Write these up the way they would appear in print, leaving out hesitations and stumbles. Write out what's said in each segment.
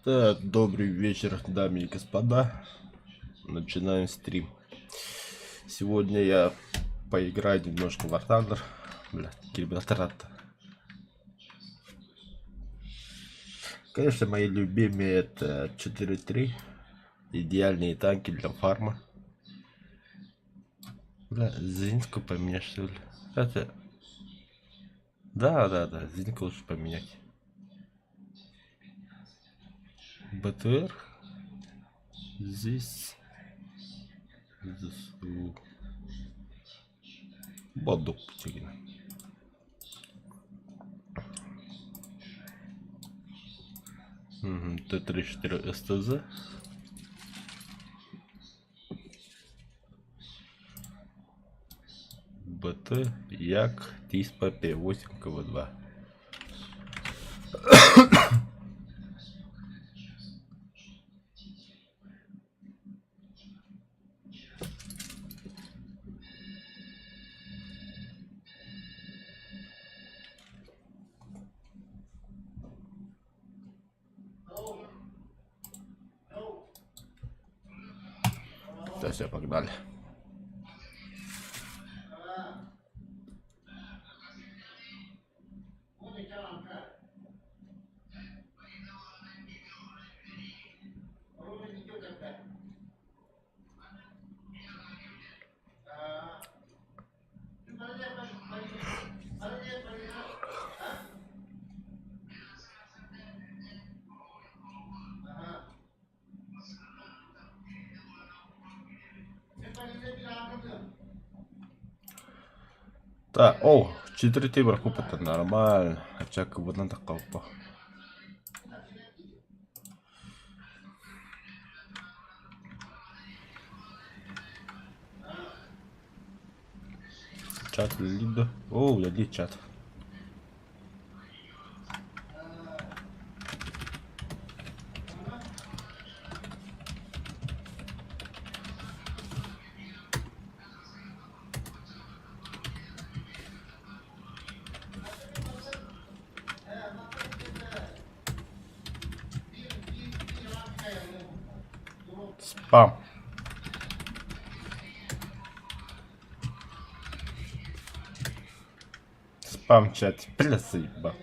Так, добрый вечер, дамы и господа. Начинаем стрим. Сегодня я поиграю немножко в War Thunder. Бля, ребята, Конечно, мои любимые это 4-3. Идеальные танки для фарма. Бля, зенитку поменять, что ли? Это... Да, да, да, зенитку лучше поменять. БТР. Здесь. ЗСУ. Бадук Путигина. Т-34 СТЗ. БТ Як ТИСПа П8 КВ2. Все, все, погнали. Так, о, 4 тибр купата, нормально. Очак вот такого. Чат лидо. О, я чат. Спам. Спам чат. Бля, заебал.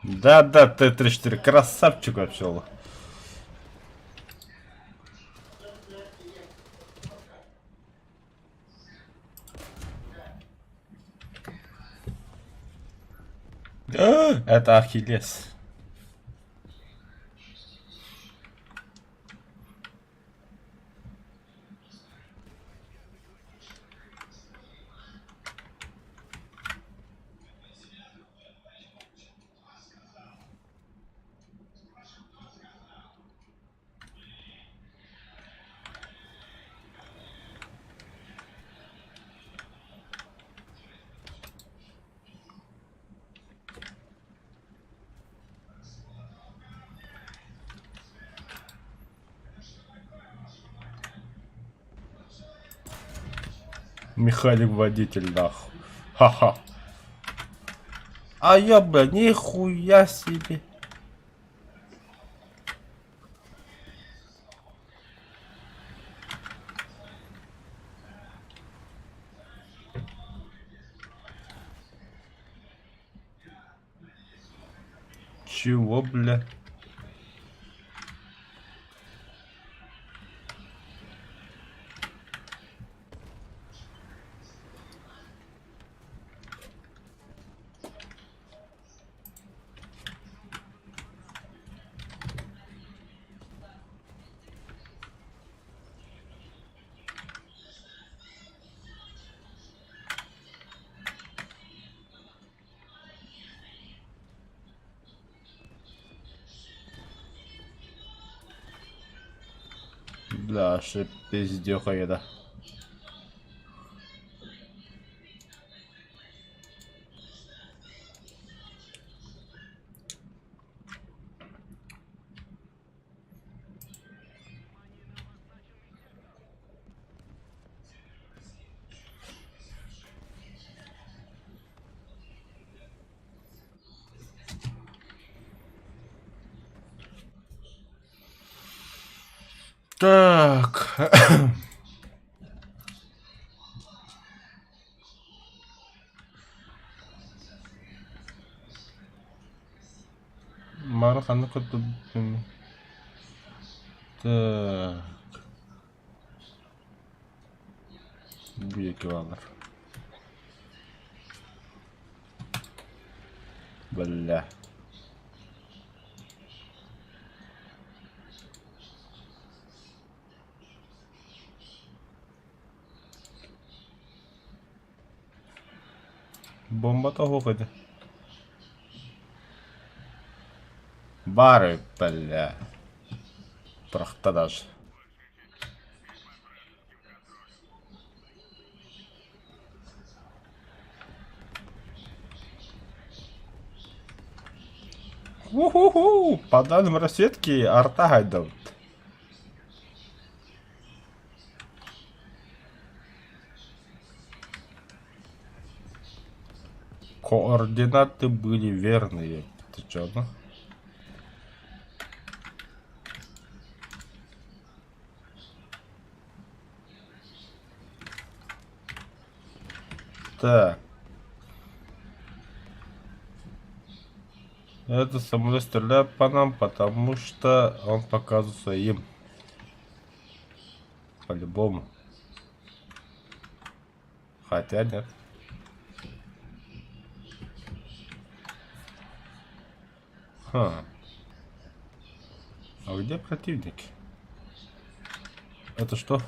Да-да, Т-34, красавчик вообще. Это Ахиллес. Механик-водитель, нахуй. Ха-ха. А я, бля, нихуя себе. Чего, бля? Бля, пиздеха еда. Так. Мары ханна көрдөрбүтүм. Так. Бу диэки бааллар. Бля. Бомбата оһох этэ. Баар бля. Бырахта даже. Уху-ху! По данным разведки, арта гайдабыт. Координаты были верные. Ты чё, ну? Так. Этот самолет стреляет по нам, потому что он показывается им. По-любому. Хотя нет. Ха. А где противники? Это что?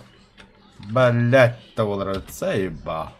Блять, того нравится, еба.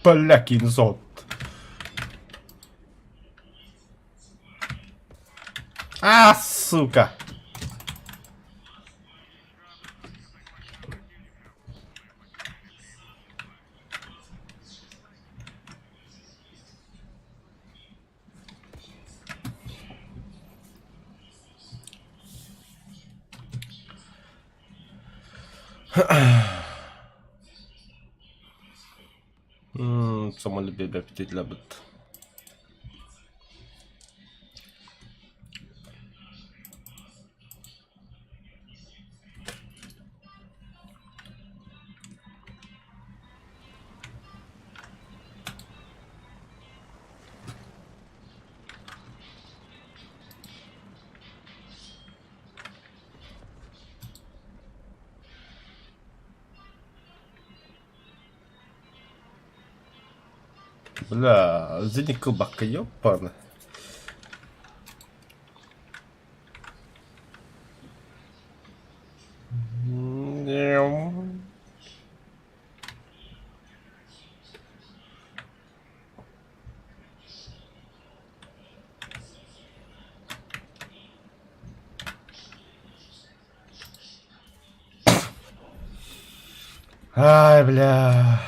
Полякин зот. А, сука! Самолет бэбэппитиллэбит. Бля, зеник кылбакка ёппаны. Ай, бля.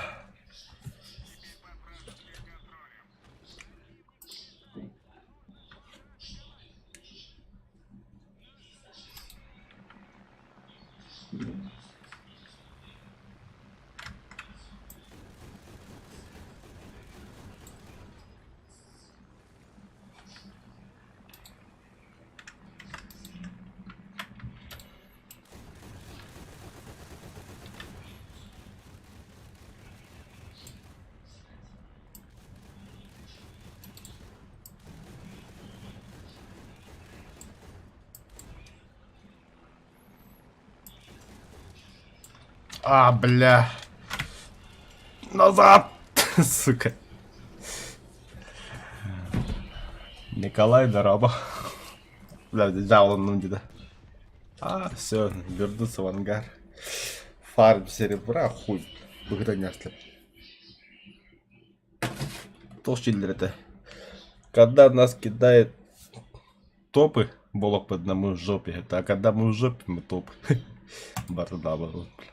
А, бля. Назад! Сука. Николай дорообо. Бля, дьааланным деді. А, все, вернуться в ангар. Фарм серебра, хуй. Быгыта нерслеп. Туох дииллэр этэ? Когда нас кидает топы, болок под мы в жопе, это, а когда мы в жопе, мы топы. Барда наоборот, бля.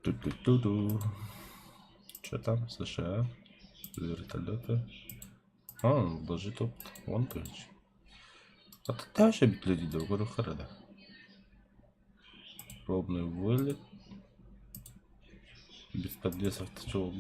Ту-ту-ту-ту. Что там, США? Вертолеты. А, даже тут, вон короче. А тут дальше люди другого города. Пробный вылет. Без подвесов чего?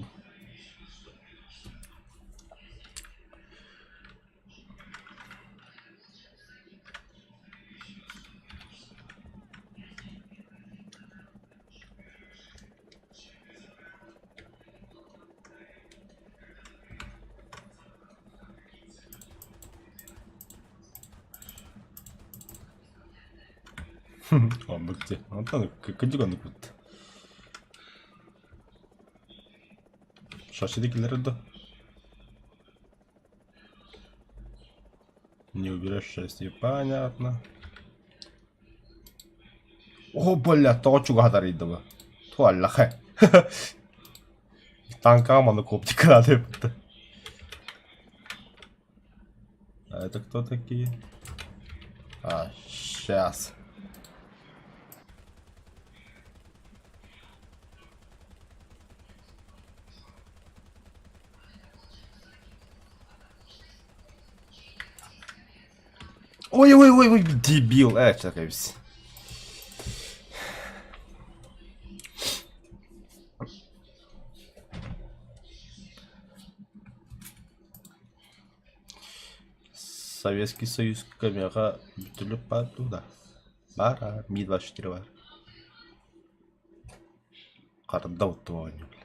Оннук дии. Онтон кырдьык оннук эбит. Шашыды киллэрэр да? Не уберешь счастье, понятно. О, бля, тоҕо чугаһатар ыйдыба. Туаллаха. Танкаҕа маннык оптика надо эбит. А это кто такие? А, сейчас. Ой, ой, ой, ой, дебил. Э, чакайбис. Советский Союз кэмиэхэ бүтүлүк баар дуу да? Баар аа, Ми-24 баар. Харда отту оонньуу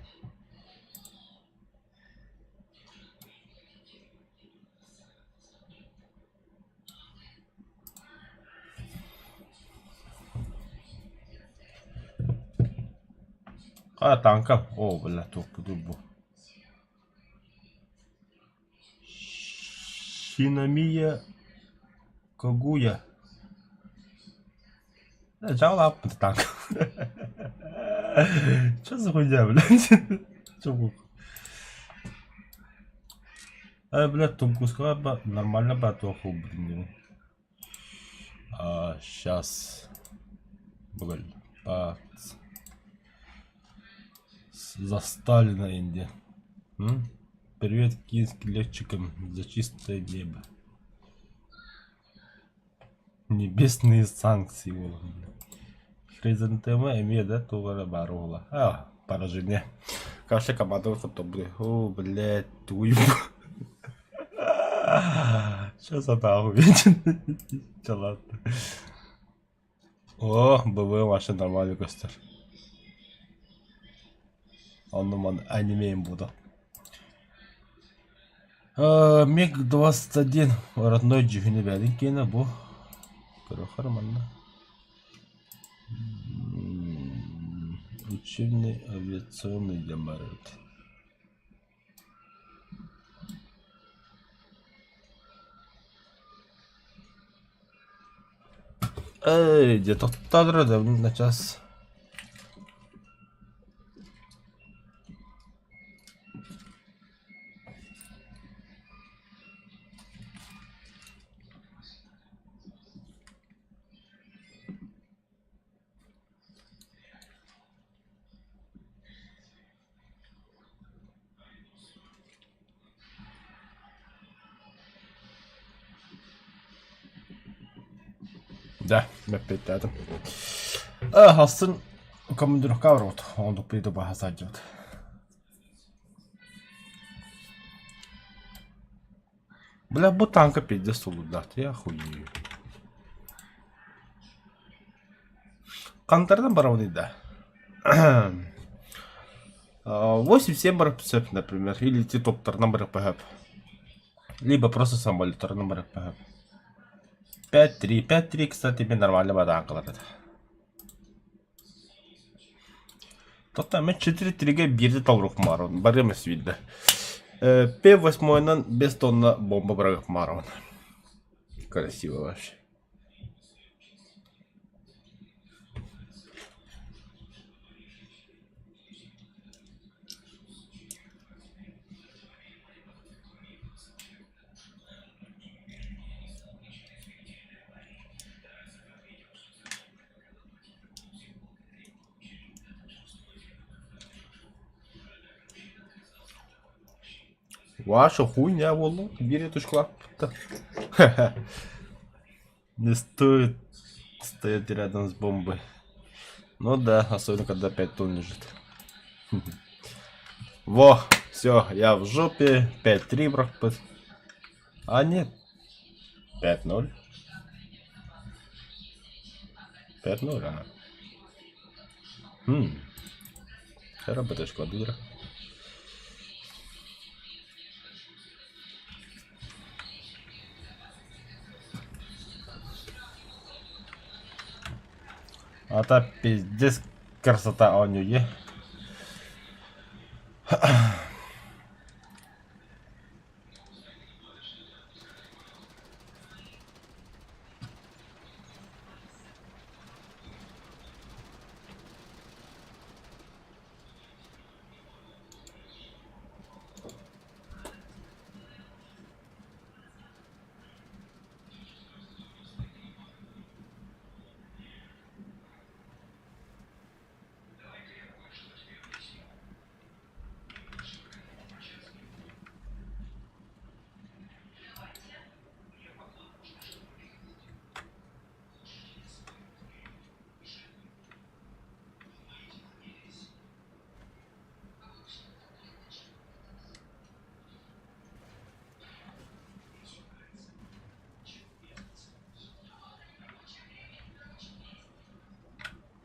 А, танка. О, бля, туохпутуй бу. Шиномия Кагуя. Дьаалааппыт танк. Что за хуйня, блядь? Чё Э, блядь, Тунгусскага нормально братуха, блин. А, сейчас. Бүгүн. За Сталина Индия. М? Привет киевским летчикам за чистое небо. Небесные санкции буолан. Хризантема эмиэ да туох эрэ баар буола. А, поражение. Короче, команда хоттобут. О, блядь, туй. Сейчас нахуй. Чэ, ладно. О, БВ машина нормально көстөр. Онно анимейм буду. МиГ-21 родной дьүһүнэ бэйэтин киэнэ бу. Көрүөххэ манна. Учебный авиационный диэн баар эбит. Эй, дьэ тохтоотро да начаас. Да, эппиэттээтим. Ахсын командировка барбыт. Оннук баһа сылдьыбыт. Бля, бу танка пиздец сулурдаах, я хуею. Хантарынан барабын да. 8-7 барып например, или ти топтарынан барып Либо просто самолеттарынан барып. 5-3. 5-3, кстати, мен нормально бадаанкалар этэ. Тоқта мен 4-3-ге биирдэ толоруохмаарбын, барыам эс биирдэ. П-8-нан 5 тонна бомба бырагыахмаарбын. Красиво вообще. Ваша хуйня буолла, биир точкалаахпыт Не стоит стоять рядом с бомбой. Ну да, особенно когда 5 тонн лежит. Во, все, я в жопе, 5-3 бырахпыт. А нет, 5-0. 5-0, а. Хм. Работаешь квадра. А пиздец красота оонньуу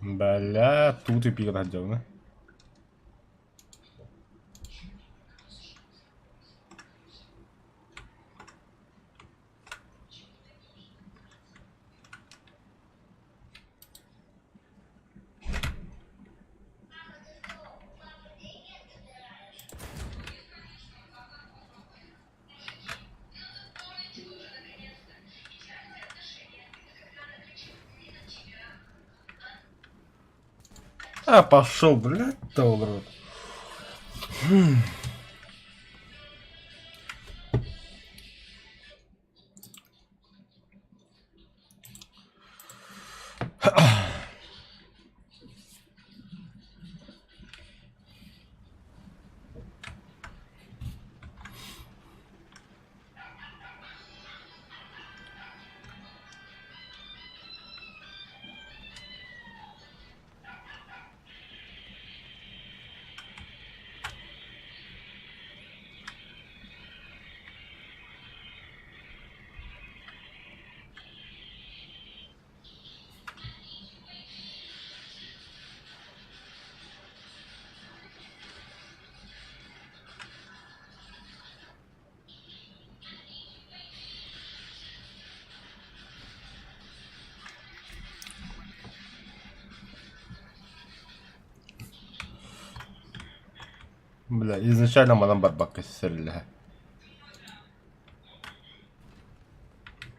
Бля, тут и пиградёвна. А, пошел, блядь, в рот. Бля, изначально манан барбакка сэрилэһэ.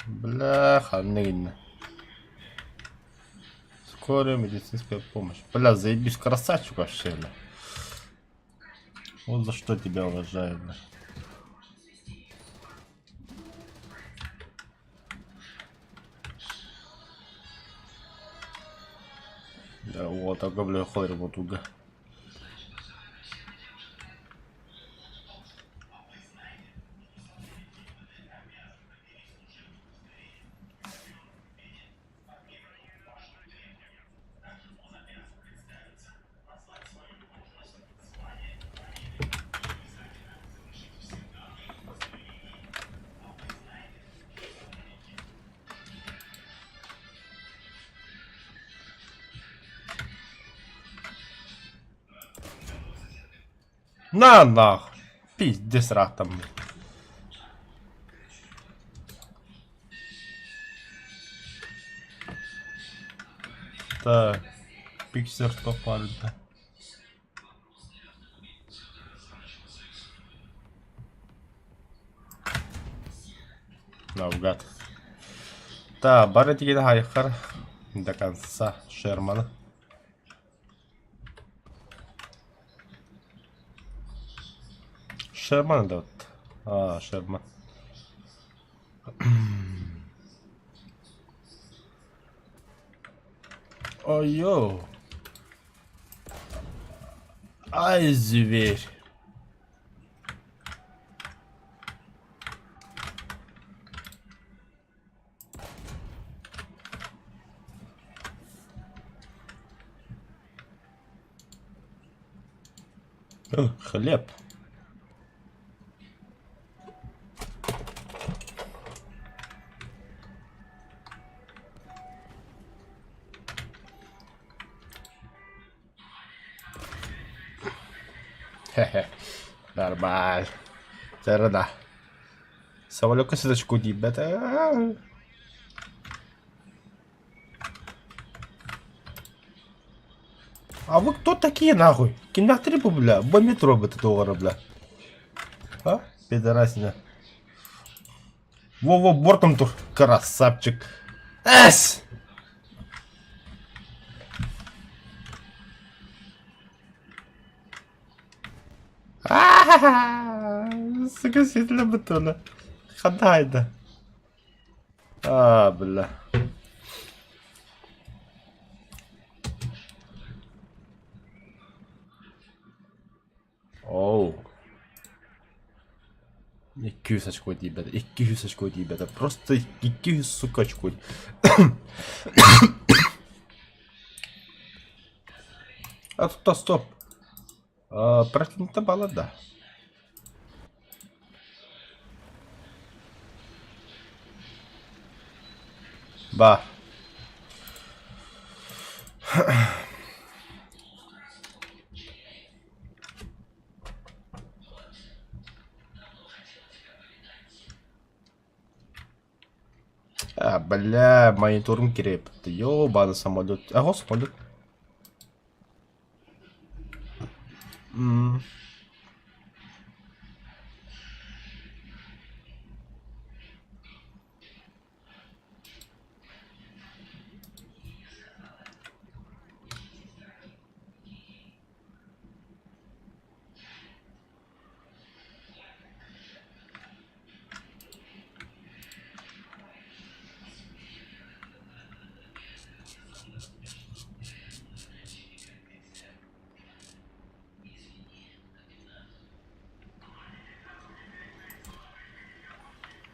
Бля, ханна гиннэ. Скорая медицинская помощь. Бля, заебись, красавчик вообще, бля. Вот за что тебя уважаю, бля. Да, вот, ага, бля, холер вот уга. На нах! Пиздец рахтам. Так, Пиксер топпарда. Наугад. Та, бары тигини хайхар до конца Шермана. Шерман да вот. А, Шерман. Ой-ё. Ай, зверь. Хлеб. Хе-хе. Нормально. Сарада. Самолекка сытачку тиийбэтэ. А вы кто такие нахуй? Кимнээхтэрий бу бля? Бу метро быта тоҕоро бля. А? Пидорасина. Во-во, бортом тур. Красавчик. Эс! Сука, ситлэ бутона. Хадайда. А, бля. Оу. 200 очко тиийбэтэ, 200 очко тиийбэтэ, просто 200, сука, очко. А тут стоп. А, противник баллада. Ба. А, бля, мониторым кирэп. Ёбаный самолет. Ага, самолет. М.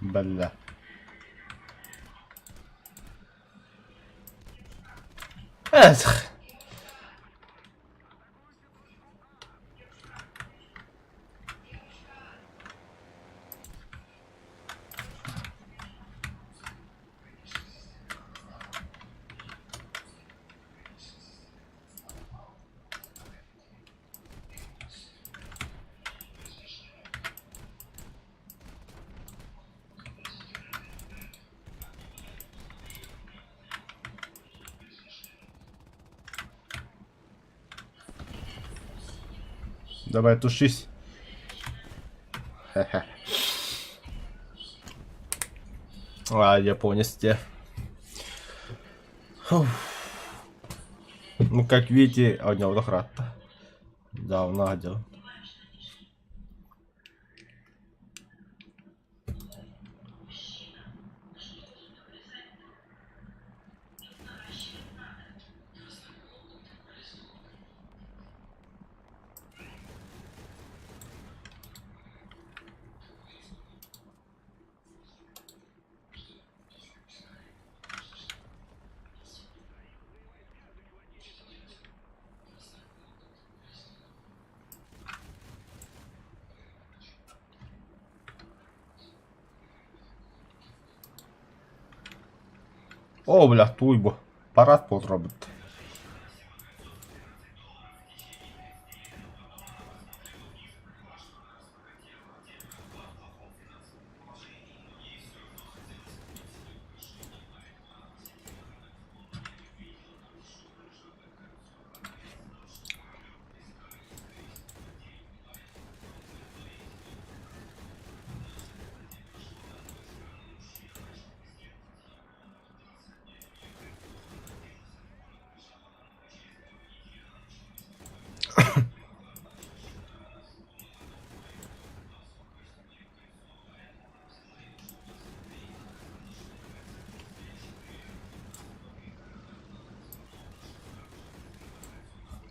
Бля. Эх. Давай тушись. Хе-хе. А, японец те. Фух. Ну, как видите, оонньообутах ыраатта. Давно одел. Оо, бля, туй бу. Парад буолробут.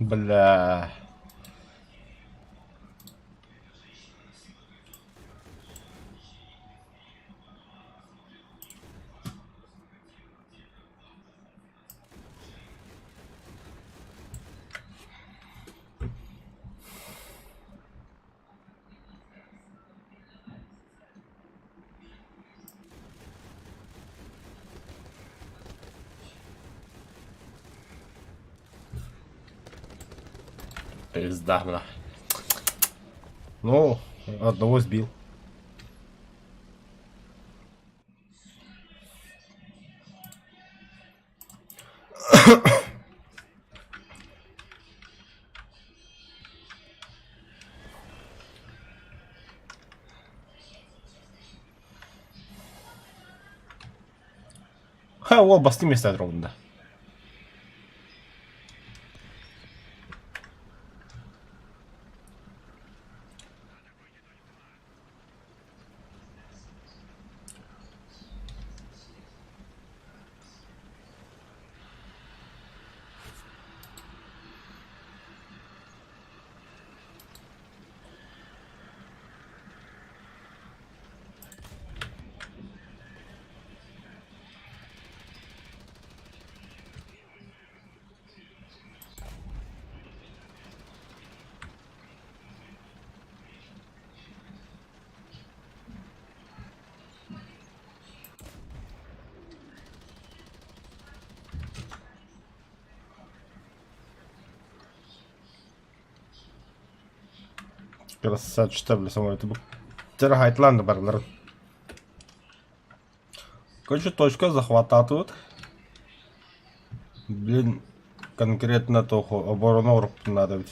Бля. Пизда, бля. Ну, одного сбил. Ха, уол бастыҥ миэстэ турабын да. Красавчик, бля, самолеты бу. Хайтланды барыларын. Короче, точка захвататыбыт. Блин, конкретно туох оборона оҥоруохпун наада эбит.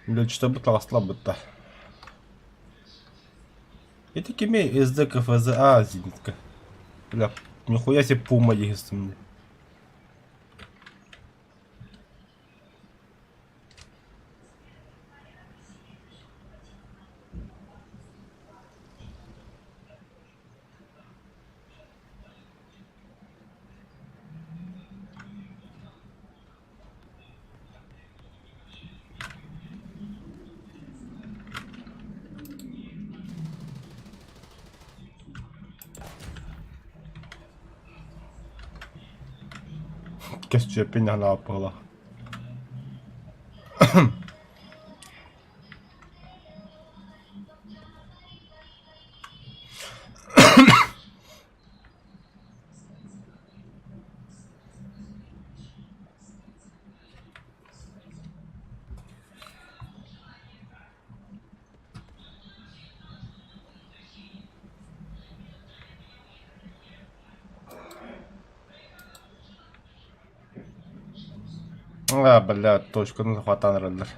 Үлэччитэ таҕыстыларбыт да. Ити кими СДКФЗА зенитка. Бля, нихуя себе пума дегестим. Кэс түөппүн анааппыла. А, бля, точканы захватан эрэллэр.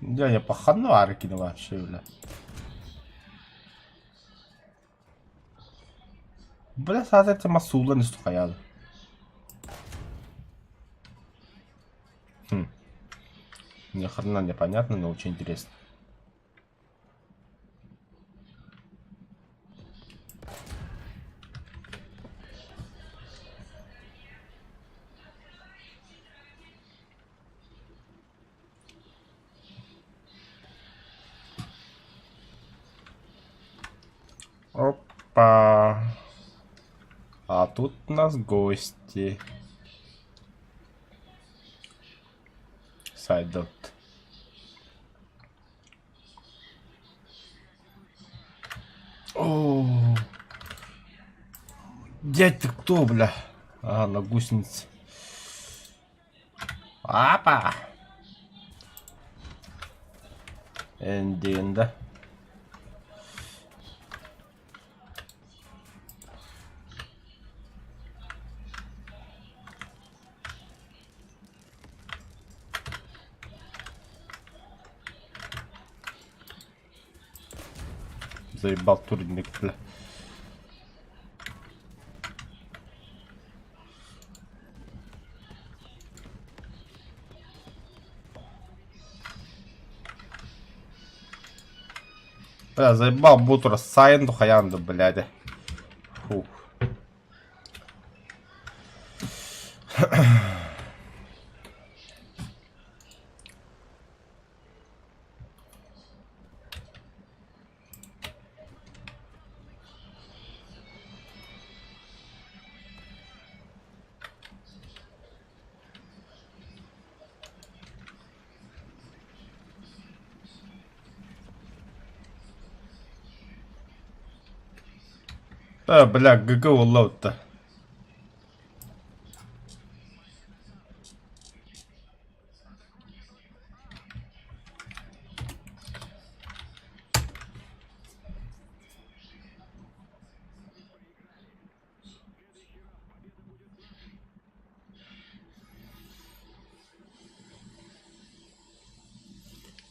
Дядя, пахану аркина вообще, бля. Бля, саатар масуулан истухаяды. Хм. Ни хрена непонятно, но очень интересно. Опа. А тут у нас гости. Сайдот. О, дядь, ты кто, бля? А, на гусенице. Апа! Эндиэн да? Заебал турник, бля. Бля, заебал бутура сайын хайаан да, блядь. Фух. Э, бля, ГГ буолла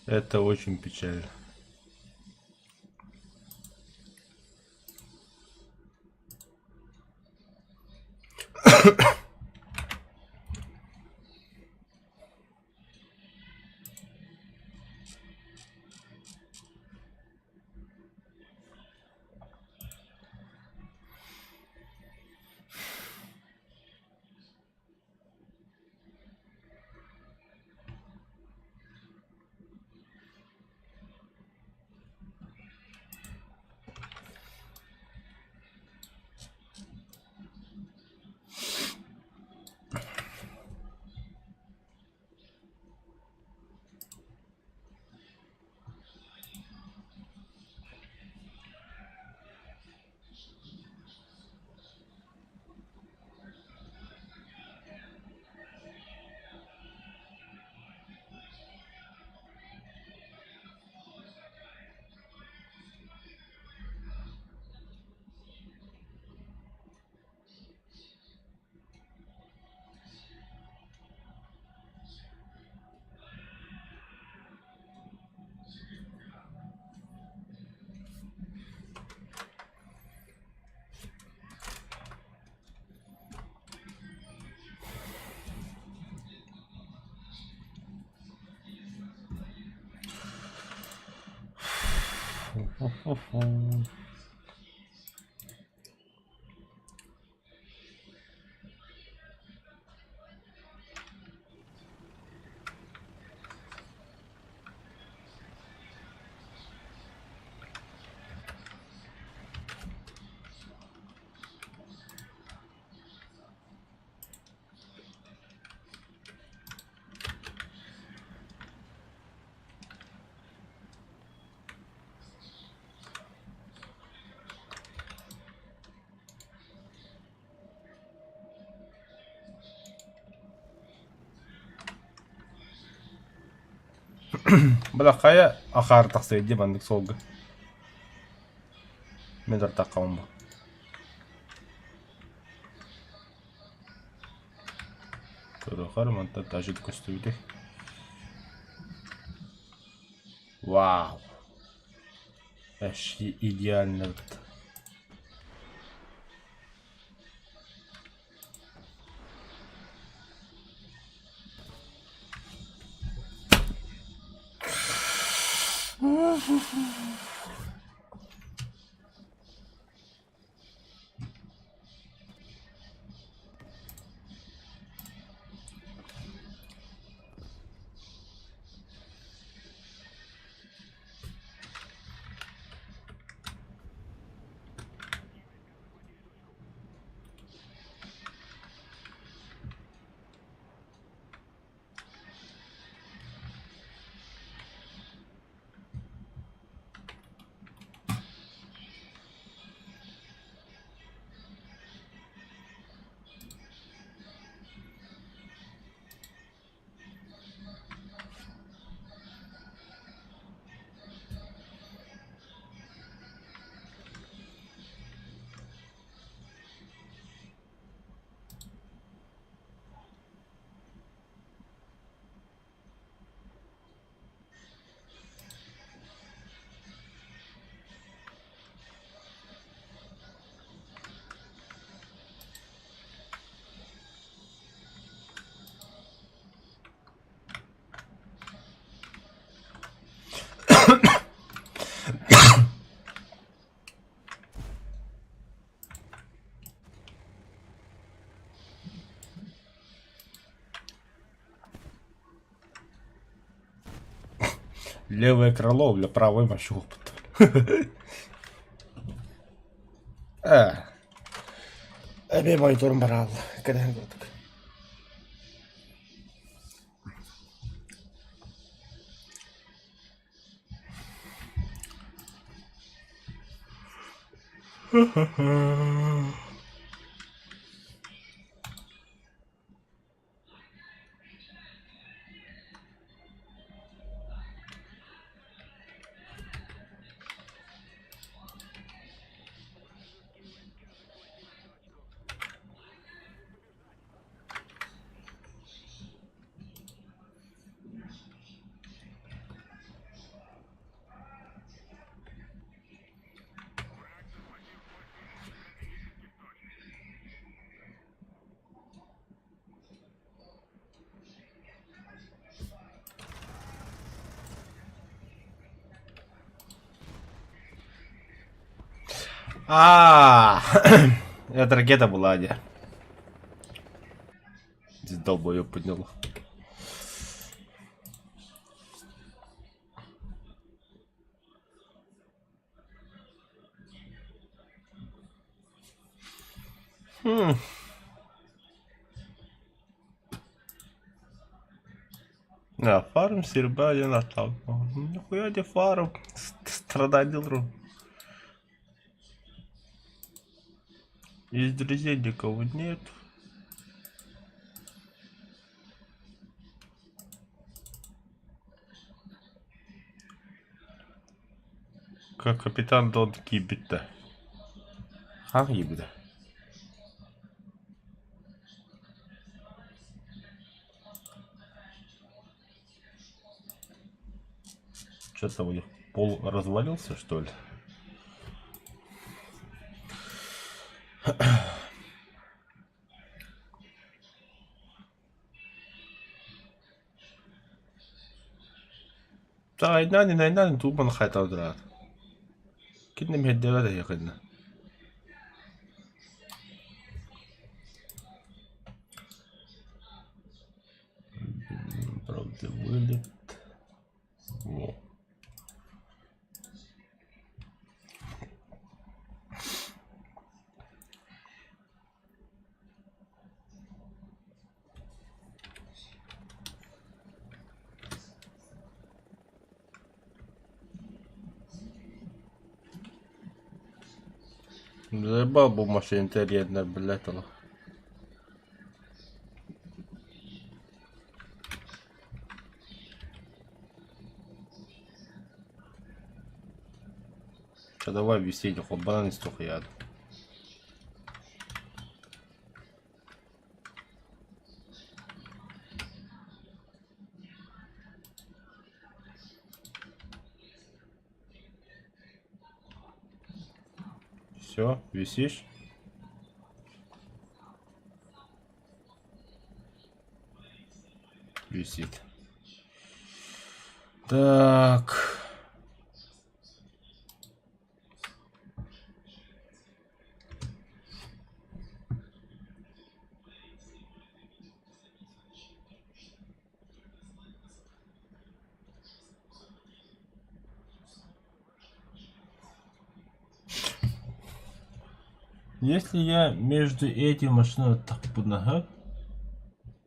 Это очень печально. Бля, хайа ахаар тахсыа дии маннык суолга. Мин артаххабын бу. Көрүөхэр мантан даже көстүбүтүй. Вау! Вообще идеально. Левое крыло, бля, правый вообще опыт. Э. Эбээ мониторум бараалла. Кэтэһэн курдук. А, это ракета была, не. Здесь долбоёб поднял. Хм. Да, фарм серебра один отдал. Нихуя где фарм. Страдать ру. Из друзей никого нет. Как капитан Дон киирбит Хаһан киирбитэ? Что-то у них пол развалился, что ли? Найнан тугу хайта Кинне мэһэйдээбэт эһиэхэ Правда, вылет. Во. Заебал бу машина интерьерная, блядь, она. Чё, давай висеть, хоть банан истохуяд. Все, висишь? Висит. Так. Если я между этим машиной тахпынаһа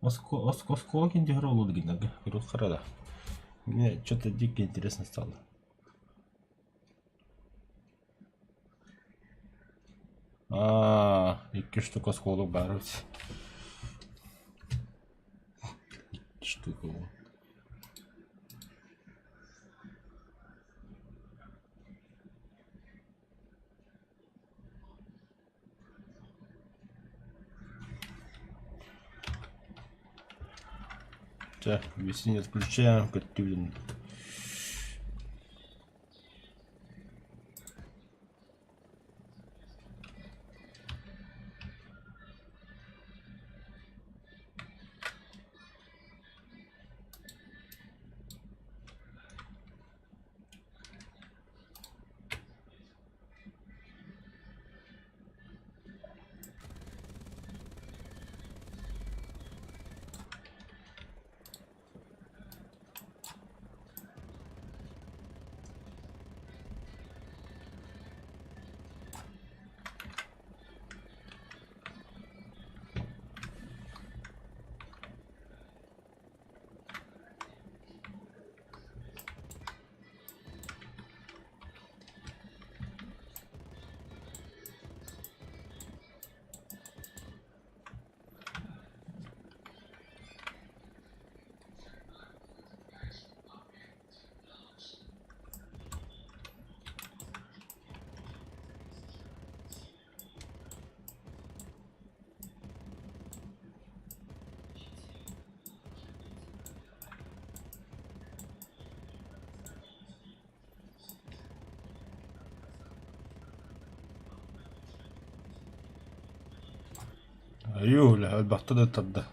осколок интеграл Мне что-то дико интересно стало. Аа, икки штука осколок баар эбит. Штука. Так, весенний отключаем, көттүбүтүн. Айуу, бля, элбэхтэ да тарда.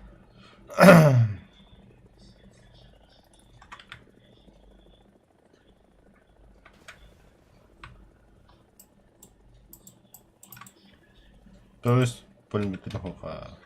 То есть пулеметы хоха.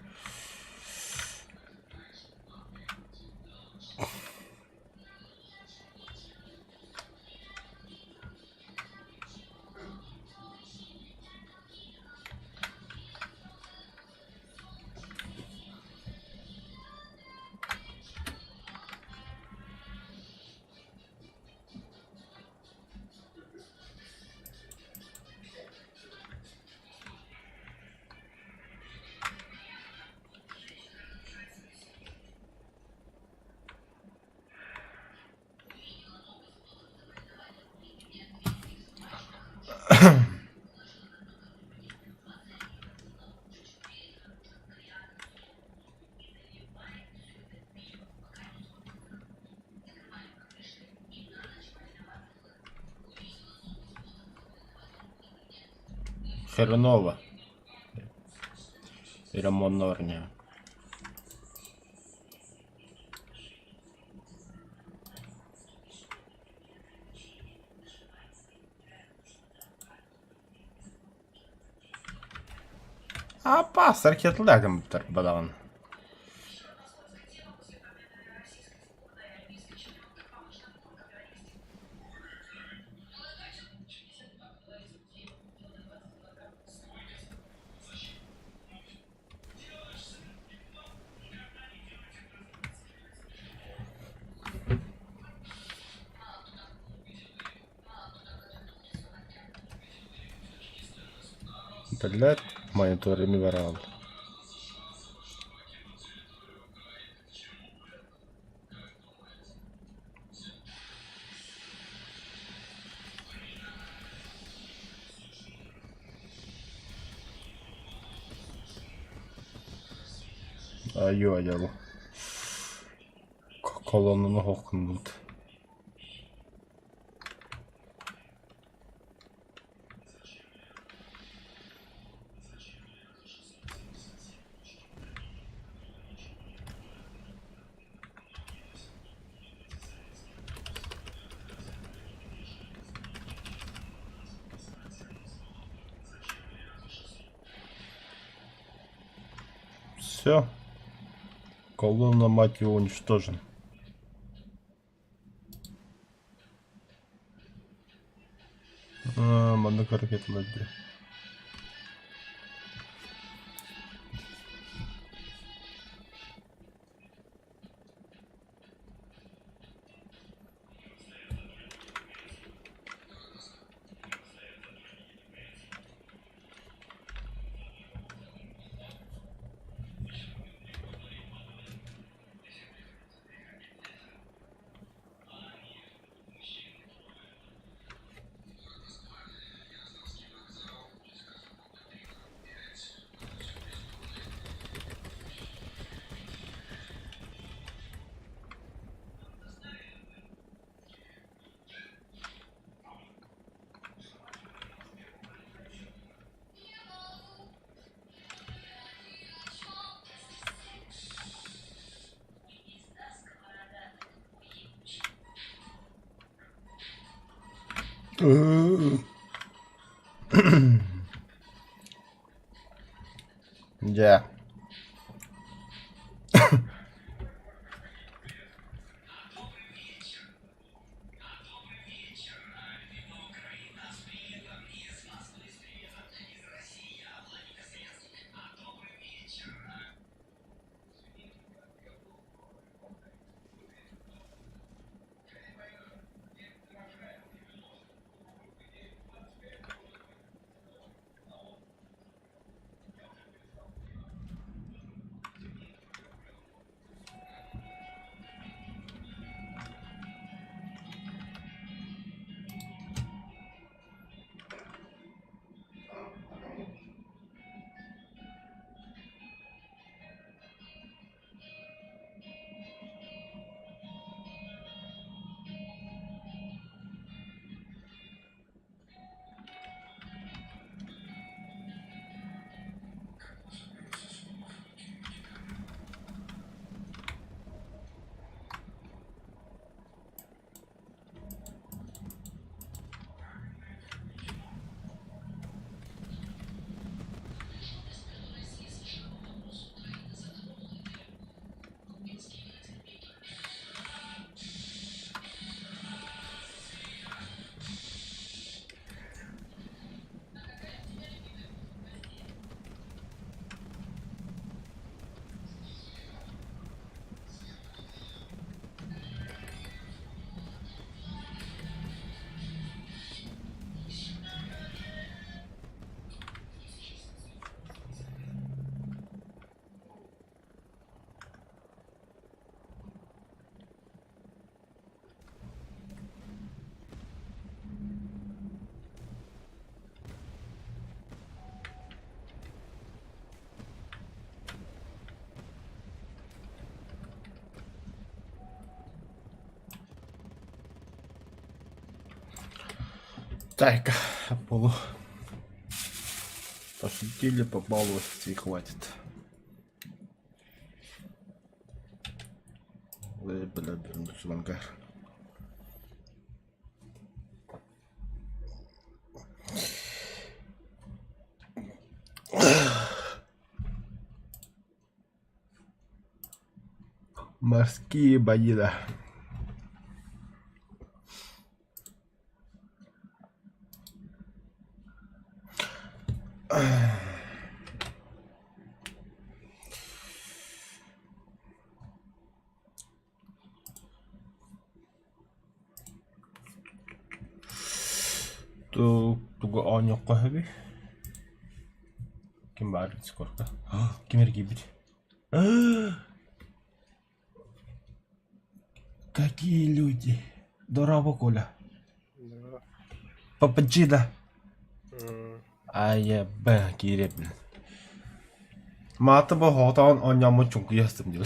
Хреново. Ремонорня. Апас ракеталар гыммыттар бадаҕан. Блядь, мониторами ворал. Айуу айыл. Колоннаны хокуннут. Все. Колонна, мать его, уничтожена. Маннык ракеталар дии. Дьэ. Так, полу. Пошутили, побаловались и хватит. Ой, бля, блин, Морские бои, да. Тугу оонньуохха сөбүй? Ким баар Дискордка? Ким эргийбит? Какие люди! Дорообо, Коля. Да. Пападжида. М, АЕБ киирэбин. Маата бу хоотоон оонньооммун чуҥкуйа сыстым дии.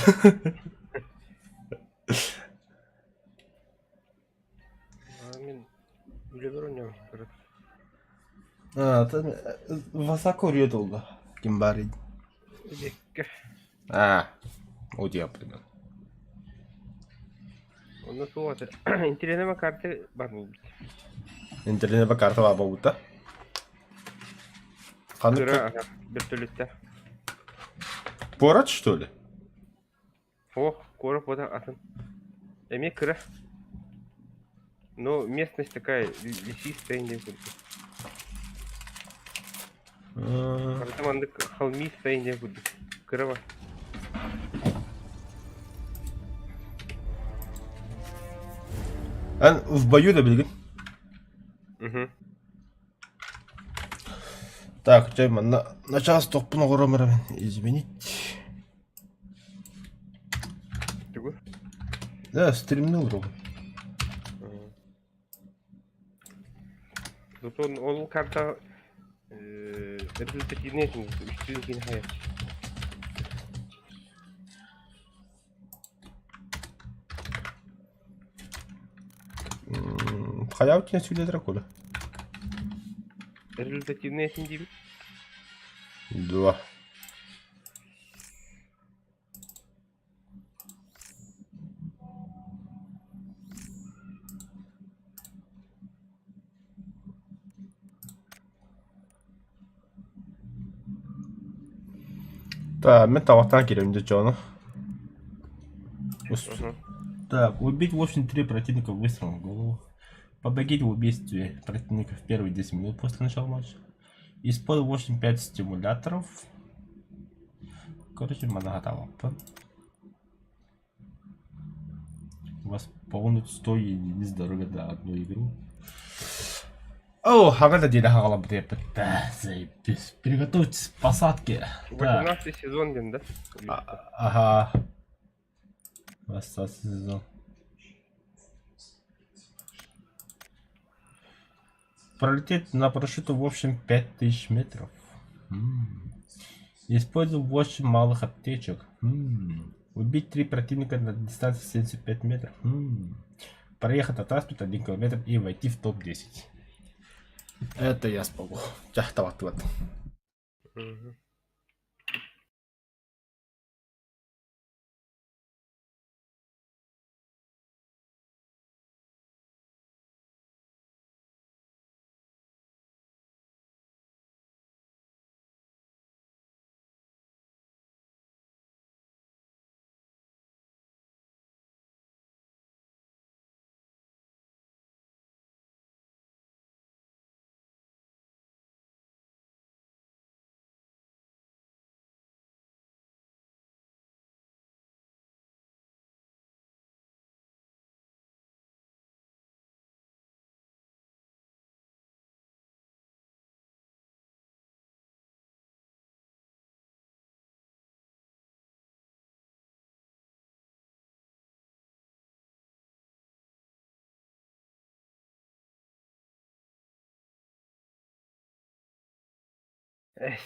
А мин үлэбэр оонньообуттара. А, Васако долла. Ким баарый? Эбиэккэ. А, удиаппын. Онно суох этэ. Интеллигенэ карта бар буолбут. Интернет карта баар буолбута. Ханнык Кыра аха, бөртөлүттэ. Порат, что ли? Суох, куорат буота атын. Эмиэ кыра. Но местность такая лесистая диэн курдук. Барыта маннык холмистая диэн курдук. Кыра бар. Эн в бою да билигин? Мгм. Так, чай манна начаас тохпун оҕором эрэ извините. Тугу? Да, стримнул ролл. Зато ол карта результативный үстүүн киин хайа. Хайа у тебя сюда дракона? Результативный этин диибит. Два. Так, мен табақтан киремде дьону. Так, убить 8-3 противника выстрелом в голову. Помогите в убийстве противника в первые 10 минут после начала матча. Используй 8-5 стимуляторов. Короче, многоталаппын. Восполнить 100 единиц здоровья за одну игру. О, хаҥа да диэри хаҕалабыт эппит. Заебись. Приготовьтесь к посадке. Так. 18 сезон диэн да? Ага. 18 сезон. Пролететь на парашюту в общем 5000 метров. М-м. Используй 8 малых аптечек. М-м. Убить 3 противника на дистанции 75 метров. М-м. Проехать на транспорт 1 километр и войти в топ-10. Это я смогу. Дьахтаваттыбат. Мгм. Эс.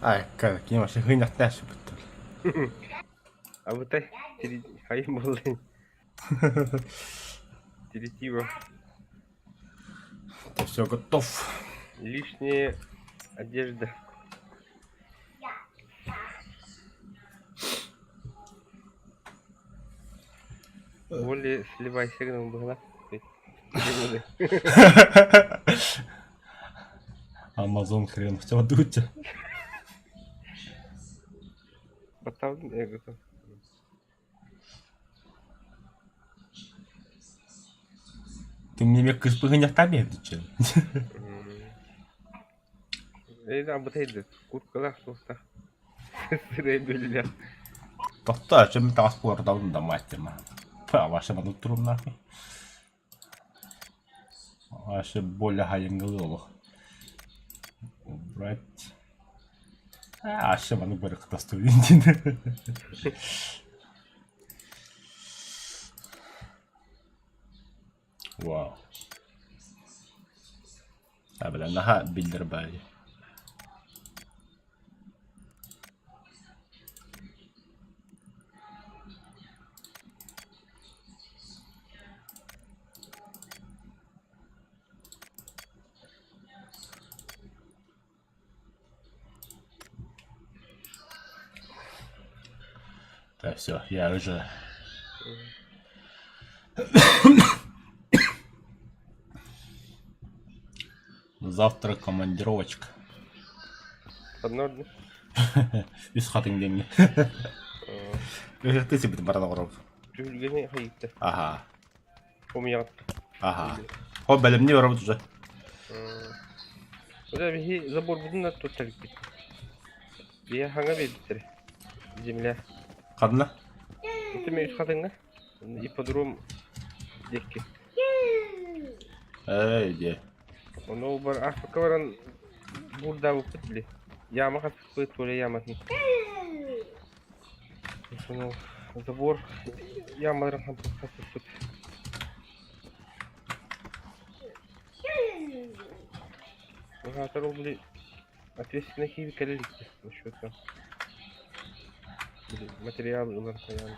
Ай, кини вообще хыйнахтаах сүппүттэр. Абытай, хайын буоллун. Тиритиво. Ты все готов. Лишняя одежда. Более сливайся гынан быһыла. Амазон хрен все дуть. Баттаабытын эго. Ты мне кыспыгыньахтаа биэрдиччи. Эйда абытайды. Курткалаах суохтах. Сырай биллэх. Тохтоо, чем таҥас буордабын да мать ма. Ваша маннык турум нахуй. Вообще более хайыҥҥылыы олох. Убрать. Аша маны бырыктастыбын диэн. Вау. А, бля, наһаа биллэр баайы. Так, все, я уже... Завтра командировочка. Одно одно. Үс хатыҥ диэҥҥэ. Ыһыахтыы сиппитин баран оҕоробут. Түһүлгэни хайыытта. Аха. Хомуйаҕыт. Аха. Хо бэлэмнии барабыт уже. Уже биһи заборбутун да туттарбыт. Биһи хаҥа биэрбиттэр. Земля. Ханна? Ити мен үс хатыҥҥа. Ипподром диэки. Эй, диэ. Ону бар Африка баран буурдаабыппыт били. Яма хаспыт, Толя яматын. Сону забор ямаларын хаспыппыт. Баһаатар ол били ответственный киһи кэлэ иликтэ насчет били материал ылан хайаан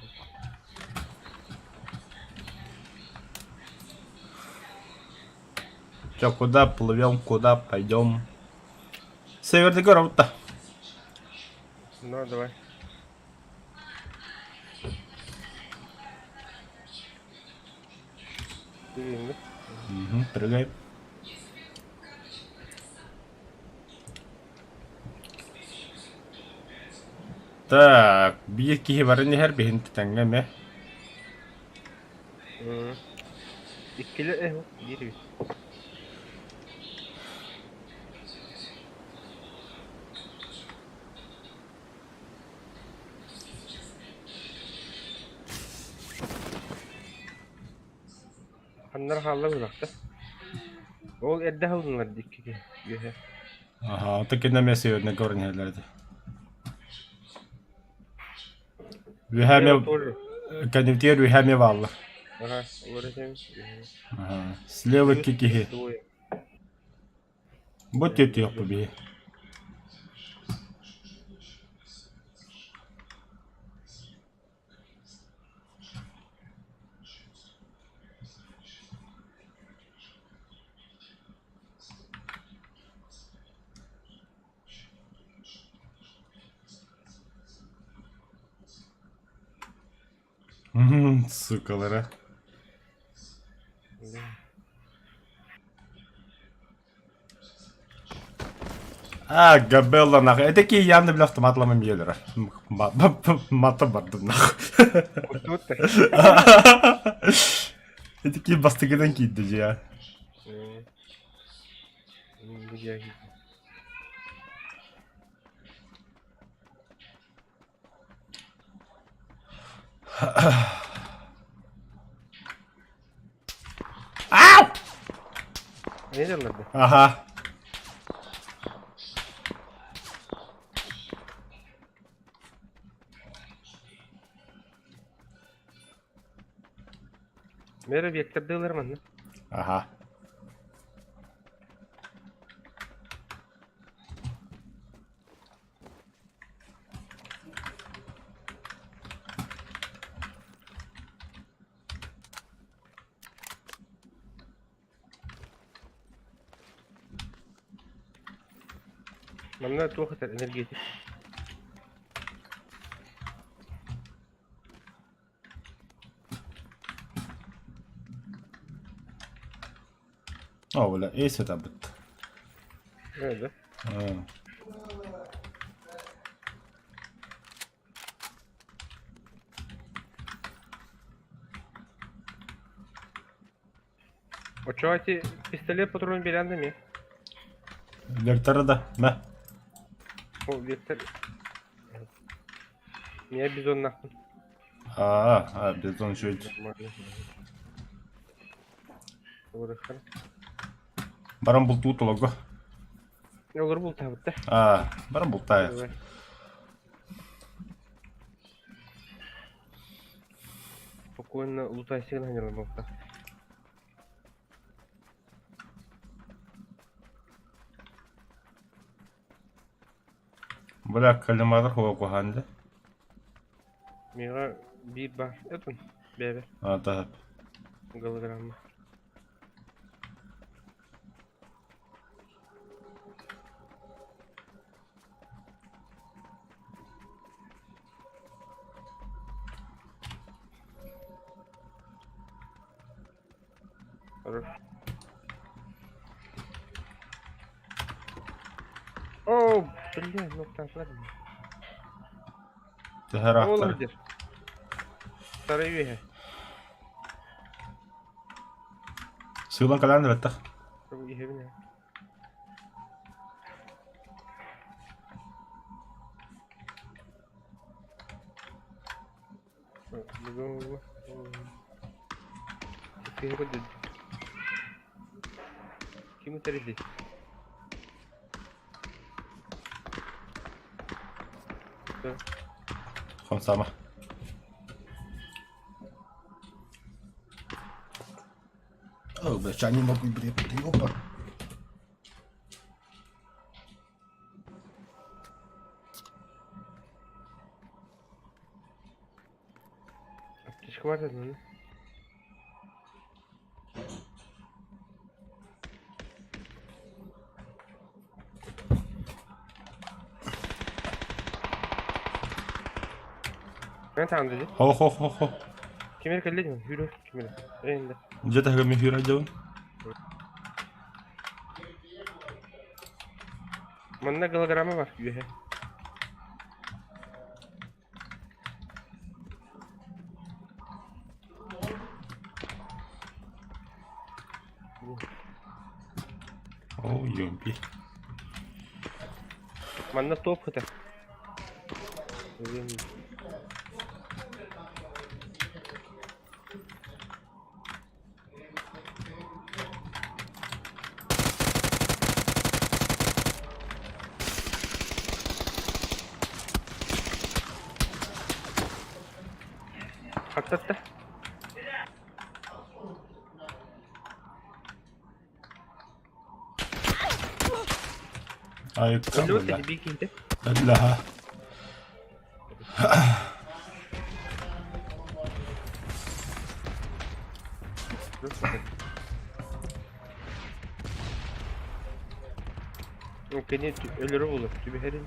Чё, куда плывем, куда пойдем? Северный город-то. Ну, давай. Прыгаем, да? Угу, прыгаем. Так, биир киһи баран иһэр биһин тэҥҥэ эмэ. Иккилэ э биир эбит. Ханнара хаалла быһыылаах Ол эрдэ аһылыннар дии икки киһи үөһэ. Аха, ото кинэ эмиэ северный горн иһэллэр этэ. Үөһэ эмиэ кэннибитигэр үөһэ эмиэ бааллар. Аха, олор этим. Аха, слева икки киһи. Бу түөтүөхпүт биһи. Сукалара. А, Габелла нахуй. Это такие явно, бля, автомат ломом елера. Мата бардым нахуй. Это такие бастыгынан киирдэ дьиэ. Ау! Не дьалларда? Аха. Мэр объекттардыылар манна. Аха. Манна туох этэр энергетик? О, бля, эс этабыт. Öyle. Аа. Оччоҕо ити пистолет патронун биэрэн да эмиэ. Вектора да, мэ. Ол Вектор Миэ бизоннаахпын. Аа, аа, бизон үчүгэй. Олоруохтара. Баран бултуу толорго. Олору бултаабыттар. Аа, баран бултаайык. Спокойно лутайсыгын ханьыран буолта. Бля, калиматор хуа да? Мига биир баар. Этин бэбэ. А, да. Голограмма. Хорош. О, бля, ну там ладно. Төһө Ол ыраахтар? сылдьар. Сарай үөһэ. Сыылан кэлэн эбэттэх. Иһэбин ээ. Ким ытар Хамсаама. О, бля, чай не могу, бля, опа. Аптечка бар дедим. Мен таҕын dedi. Хо хо хо хо. Кимер кэллэ дим? Хүрө кимер. Эйинде. Дьэ таһыгар мин хүрэ дьабын. Манна голограмма бар үөһэ. О, юмпи. Манна топ хыта. Хаттатта. Айыкка Өллүбүт бля. да биир киһитэ. Өллөһө. Кини өлөрө булur. Түбэһэрин.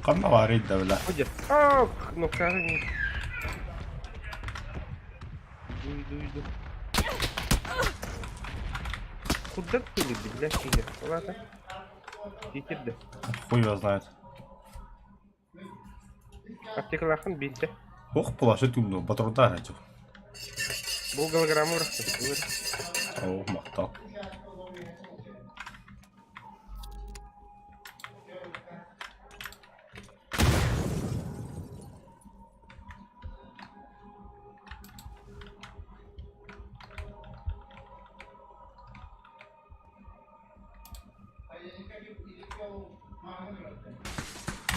Ханна баарый да бля. Ходя. Ах, ноккаҕын. Дуй, дуй, дуй. Куда ты бля, киһи? Ладно. Киитирдэ. Хуй его знает. Аптекалаахын биирдэ. Ох, плаща тумну, патронтаар этим. Бу голограмма бырахтым. О, махтал.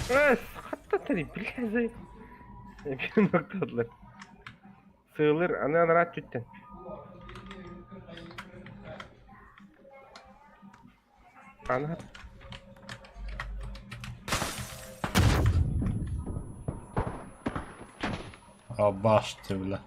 Эс, хаттатani бля зай. Биир ноктадылар. Сыылыр, аны анараа өттүттэн. Аны А баште, бля.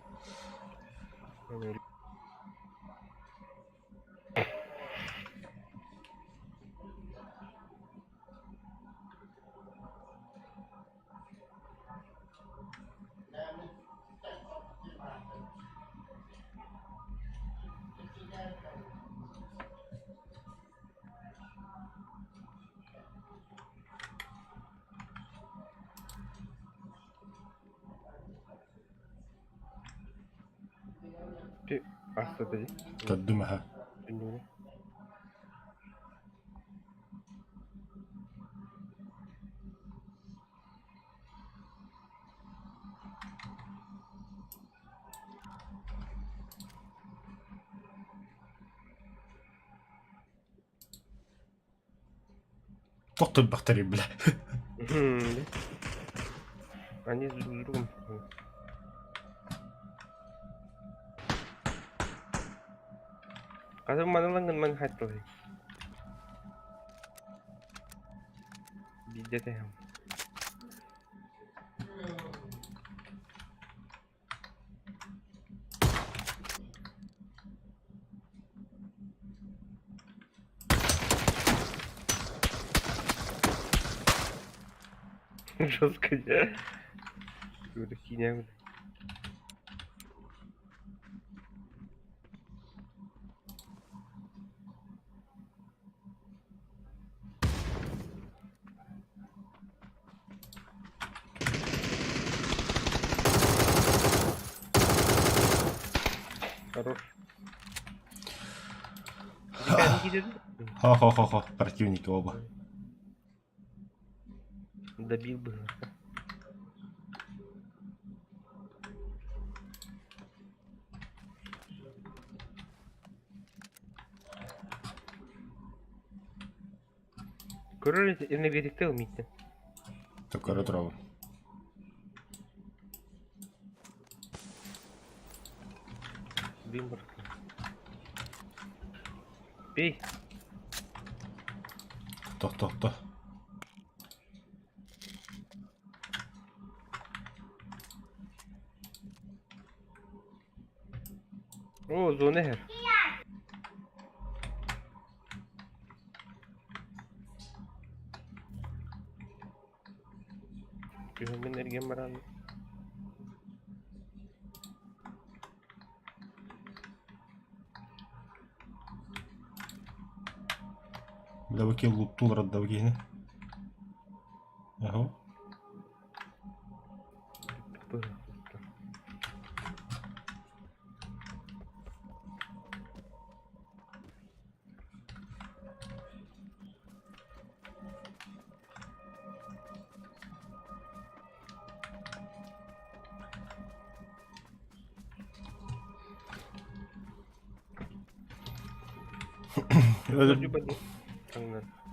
Аста дии. Көрдүм аһа. Түннүгүнэ. Туох турбахтарый бля. Они с друг другом. Хата манылаҥҥын ман хаттылай. Биирдэ тэһэм. Жестко, да? Киинэ Хорош. Хо-хо-хо-хо, противники оба. Добил бы. Көрөр энергетикте ылмыйты. Көрө турабын. Дым бар. Бей. Тохто, тохто. О, зона иһэр. Күһүммүн эргэн баран Бля, бу киһи луттуулар да бу киһини. Аһо.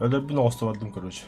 Өлөрбүн оҕусто бардым, короче.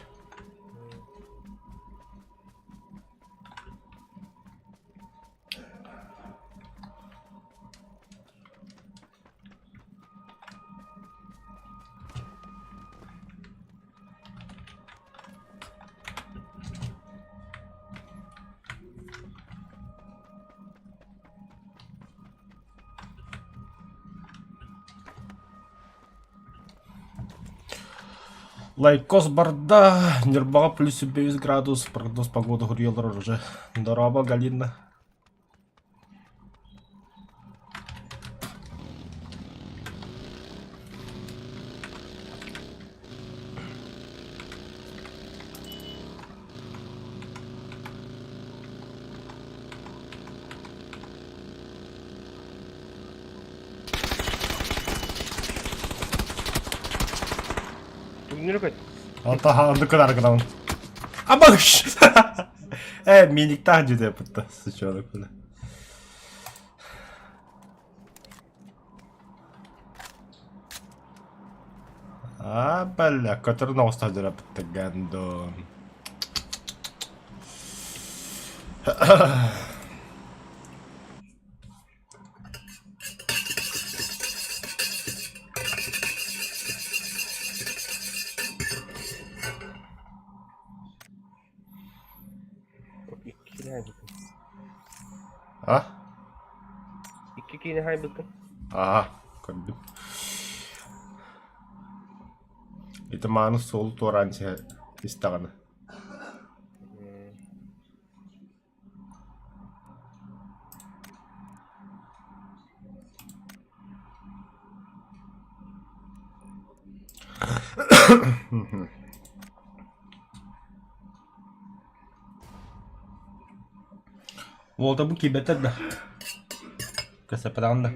Лайкос барда, Ньурбаҕа плюс 5 градус, прогноз погоды суруйаллар уже. Дорообо, Галина. Түгнүрү көт. Ата оннук гынар гынабын. Абаш! Э, миниктаах дьүдэ бутта, сучонок бля. А, бля, көтөрүн оҕуста дьараппытта гандон. Иккилээн А? Икки киинэ хаайбыккын. Аа, көрдүм. Ити мааны суолу туораан истэҕинэ. Уолта бу киирбэтэр да Көсөппөтөҕүн да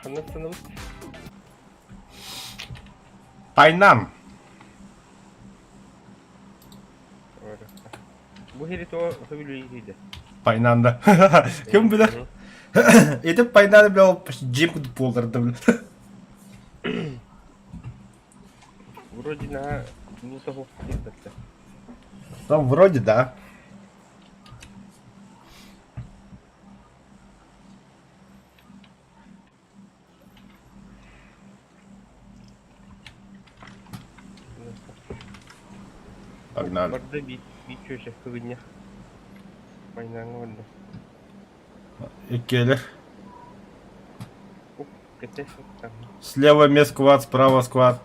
Ханна ыстанабыт? Тайнан. Бу сири тоҕо сөбүлүү Пайнан да. Ким билэр? Ити Пайнаны бля джип курдук буоллар да бля. Вроде на не того кирбэттэ. Там вроде да. Погнали. Барда биир биир чүөчэ кыбынньах. Майнааҥҥа барда. Иккиэлэр. Ук, кэтэ Слева месквад, справа сквад.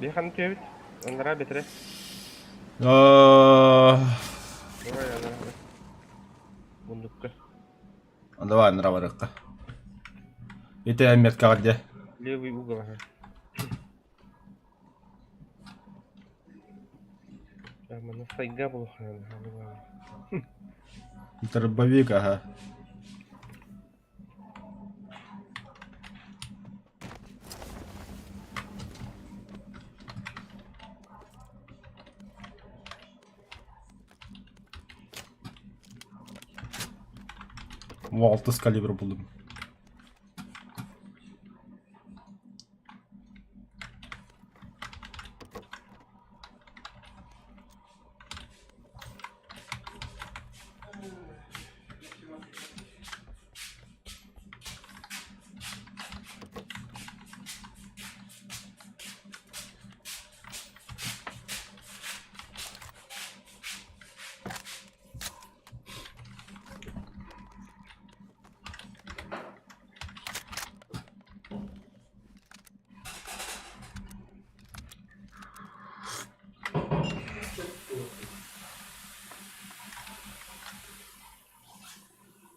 Биһи ханна түһэбит? Анараа бэтэрэ. Давай Давай анараа. Мундукка. анараа барыахха. Ити меткаҕа дьэ. Левый угол аха. Манна сайга булухана. Дробовик, ага. Алтыс калибр булдум.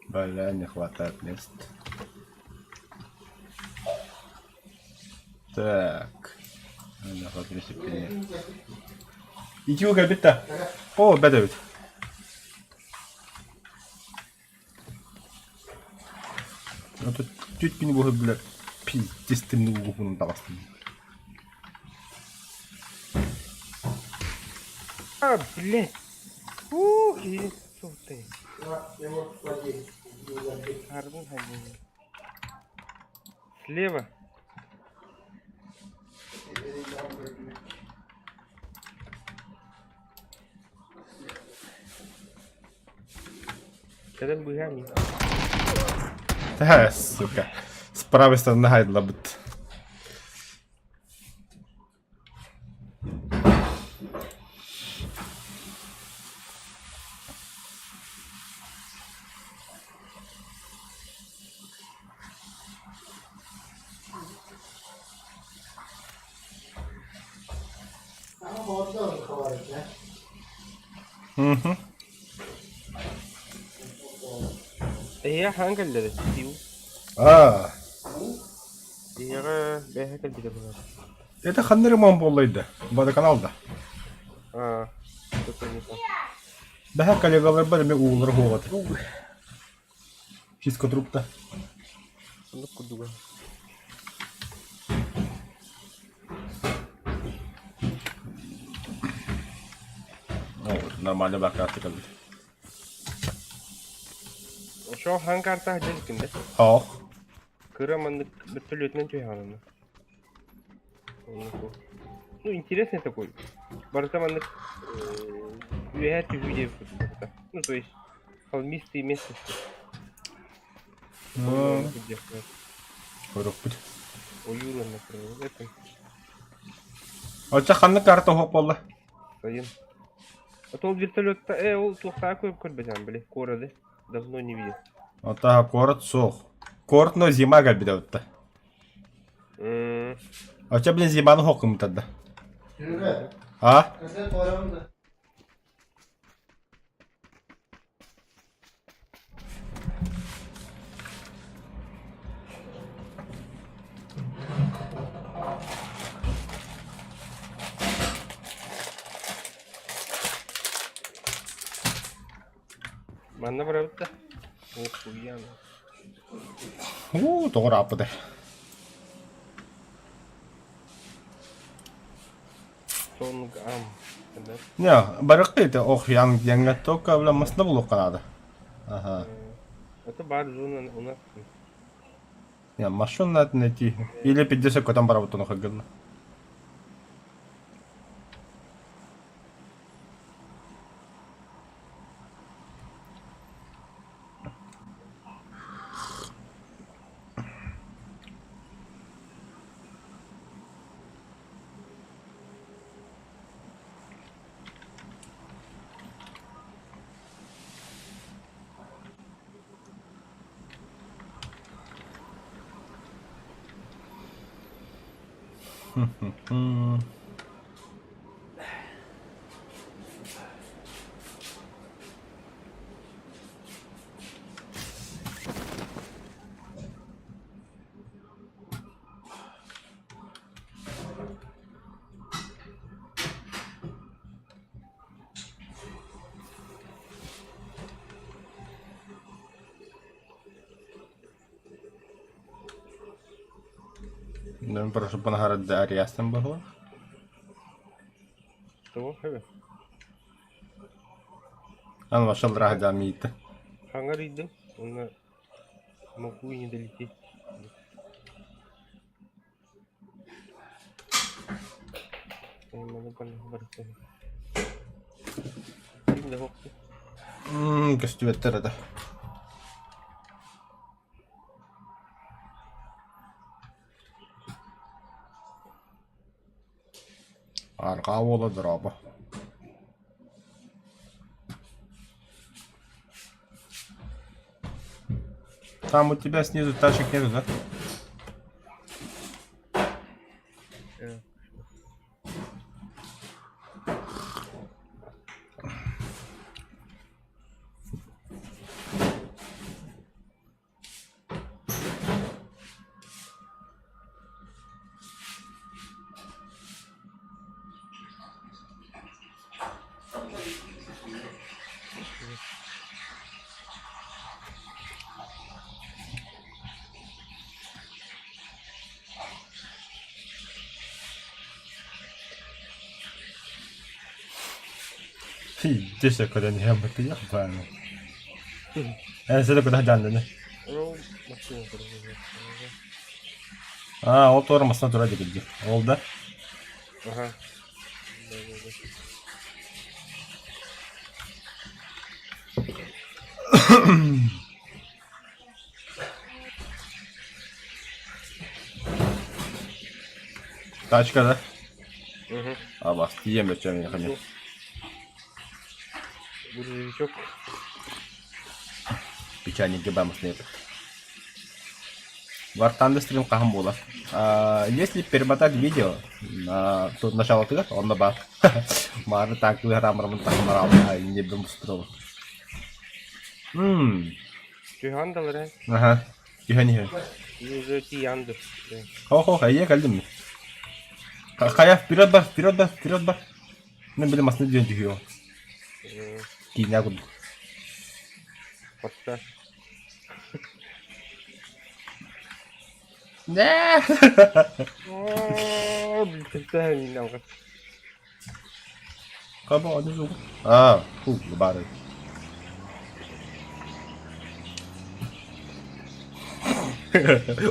Бля, не хватает мест. Так. Ити кэлбит да. О, бэт эбит. Тут күн буһу бля пиздец тымныы угуһунан таҕыстым. А, блядь. Ух, и ты. Слева. Кэлэн быыһаа мин. Та, сука. С правой стороны гайдлабыт. Угу. Эһиэхэ хаһан кэллэ Стив? Аа. Эһиэхэ бэйэһэ кэлбитэ буолар. Это ханна ремонт буоллайда? Водоканал да. Аа, это Бэһэ коллегаларбар эмиэ ууллара уһуоҕа Физкотрубта. Оннук курдуга. Нормально бакааты кэлбит. Ошо хаан карта дьэ да? Ох. Кыра маннык вертолетынан түһэҕин Ну, интересный такой. Барыта маннык үөһээ түһүү диэбит курдук барыта. Ну, то есть холмистые местности. Көрүөхпүт. Ойуур уонна это Оччо ханнык карта оһох буолла? Сайын. А то ол вертолетта, ол туохтаа көрбөтөм, били, куораты давно не видел. Ота куорат суох. Куорат но зима кэлбитэ бутта. Оччо блин зиманы оһох гыммытар да. А? Манна барабыт да? Охуенно. Уу, тоҕо ырааппытай. Тонгам. Не, барыкты это ох, ян яңа только бля масна булуққа надо. Ага. Это бар зона у нас. Не, машину надо найти. Или 50 котам барабытын хаггылна. Ну, прошу пангарад Арьястан было. Того хэвэ. Ан вошел рахда миит. Хангар идем. Он могу и не долететь. Көстүбэттэр это. Арҕаа уола дорообо. Там у тебя снизу тачек нету, да? Десе көрөн иһэн бытыйах бааны. Эн сede куда дьаанданы. Аа, ол туора масына тура дигилди. Ол да? Ага. Тачка, да? Угу. Абас, тиийэн бөччөм миэхэ. Грузовичок. Печальники бамс нет. War Thunder стрим хаһан буолар? Если перемотать видео на то началотыгар, онно баар. Маары таакылыһар амрамын таһымараалаһа иннибин устурабын. Мм. Түһэн далар ээ. Аха. Түһэн иһэр. Уже тиийэн Хо-хо, хайа кэллим. Хайа, вперед бар, вперед бар, вперед бар. Мен били масны диэн түһүө. Киинэ курдук. Форсаж. Нэ! Хаба аны суох. Аа, фу, бары.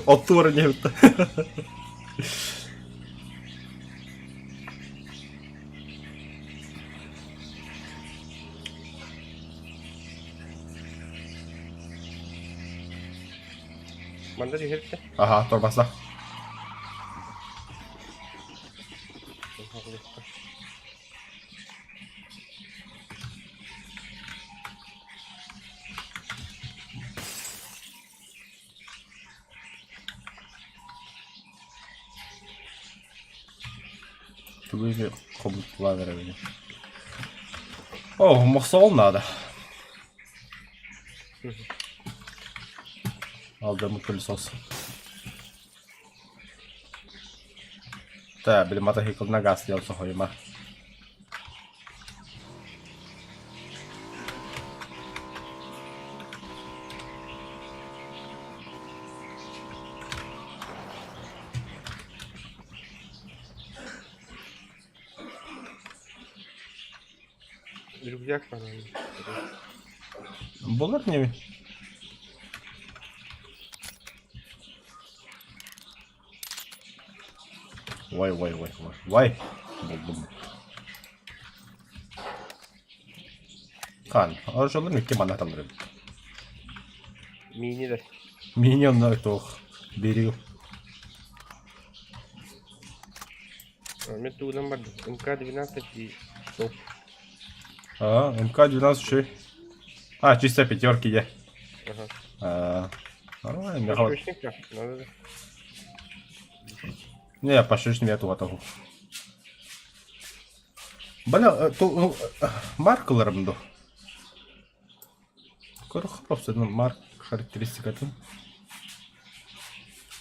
Отту баран иһэбит. Манна түһэртэ. Аха, торбаса. Тугу хобутулаан эрэбин. О, мохсоҕол наада. Алдырмыт пылесос. Так, били мотоциклына газ диэн соһуйума. Рюкзак по-моему. Булар не Вай, вай, вай, вай, вай. Булдум. Хан, оржолор икки манна талырым. Мини да. Мини онно туох. Берил. Мен тугунан бардым. МК-12 и топ. А, МК-12 еще. А, чисто пятерки я. Ага. А, нормально, меха. Точечник, надо. Не, пошли я туга того. Бля, ту маркаларым до. Көрөх марк характеристикатын.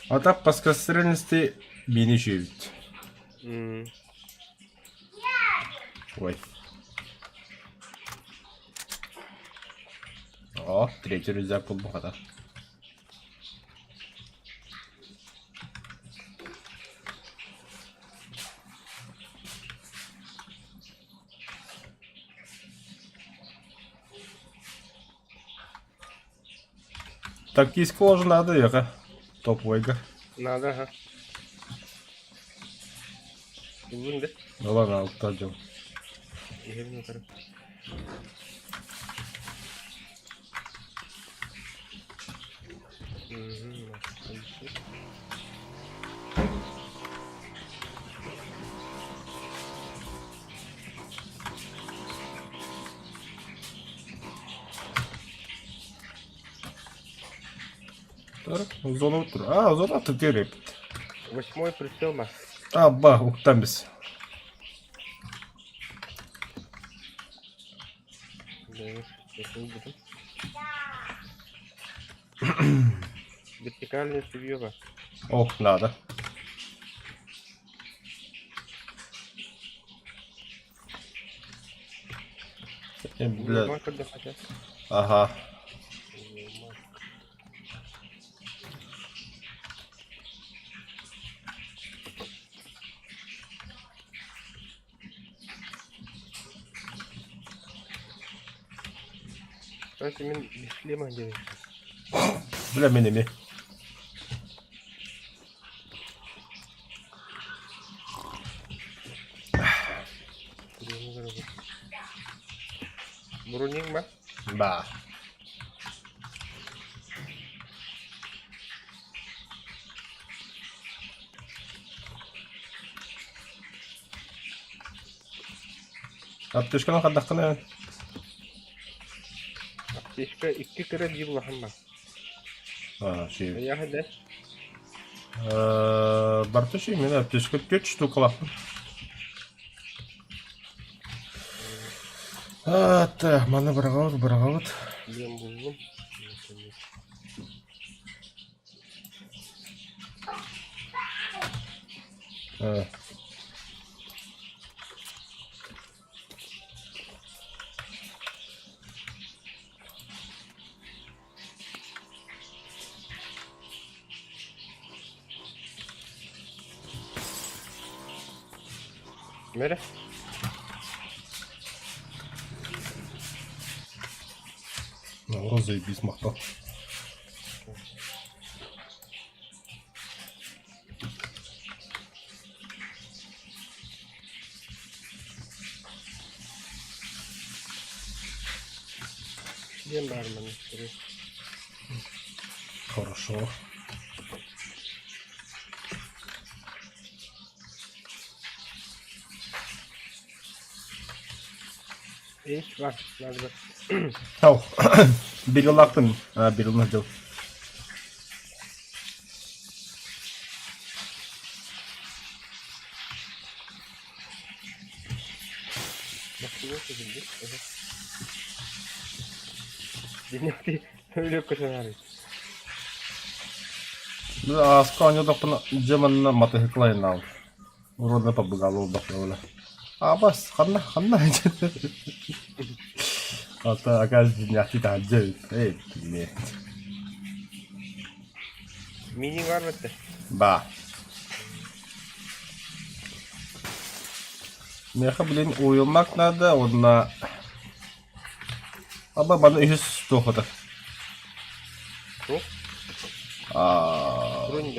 А так по скорострельности мини жүйбүт. Ой. О, третий рюкзак булбухата. Тактический тоже надо, яка. Топовыйга. Надо, ага. Бүгүн да. Ну ладно, алта дел. Иһэбин утары. Зона тур. А, зона тутер Восьмой прицел ма. А, ба, уктан бис. Вертикальное цевьё. Ох, надо. Бля. Ага. Кстати, мен без шлема делаю. Бля, мен эми. Броник ба? Ба. Аптечканы хаддаххына Аптечка икки кыра биир улахан ба. А, ши. Эйиэхэ да? Барыта мин аптечка түөрт штукалаахпын. Так, маны быраҕабыт, быраҕабыт. Диэн буллум. Мэрэ. Ну, заебись, махтал. Диэн баар манна. Хорошо. Иш бар, надо. Тау. Берилактын. А, берилна дел. Ааска оонньоотохпуна дьэ манна матаһыклайнаал уруона побыгал олбохлоҕуна абас ханна ханна Ата оказывается дьиҥнээхтии таһырдьа эбит эй блин Мини бар баттар. Баа Миэхэ блин уйуммак наада уонна Аба маны үһүс туох этэ? Туох? Аа Бронь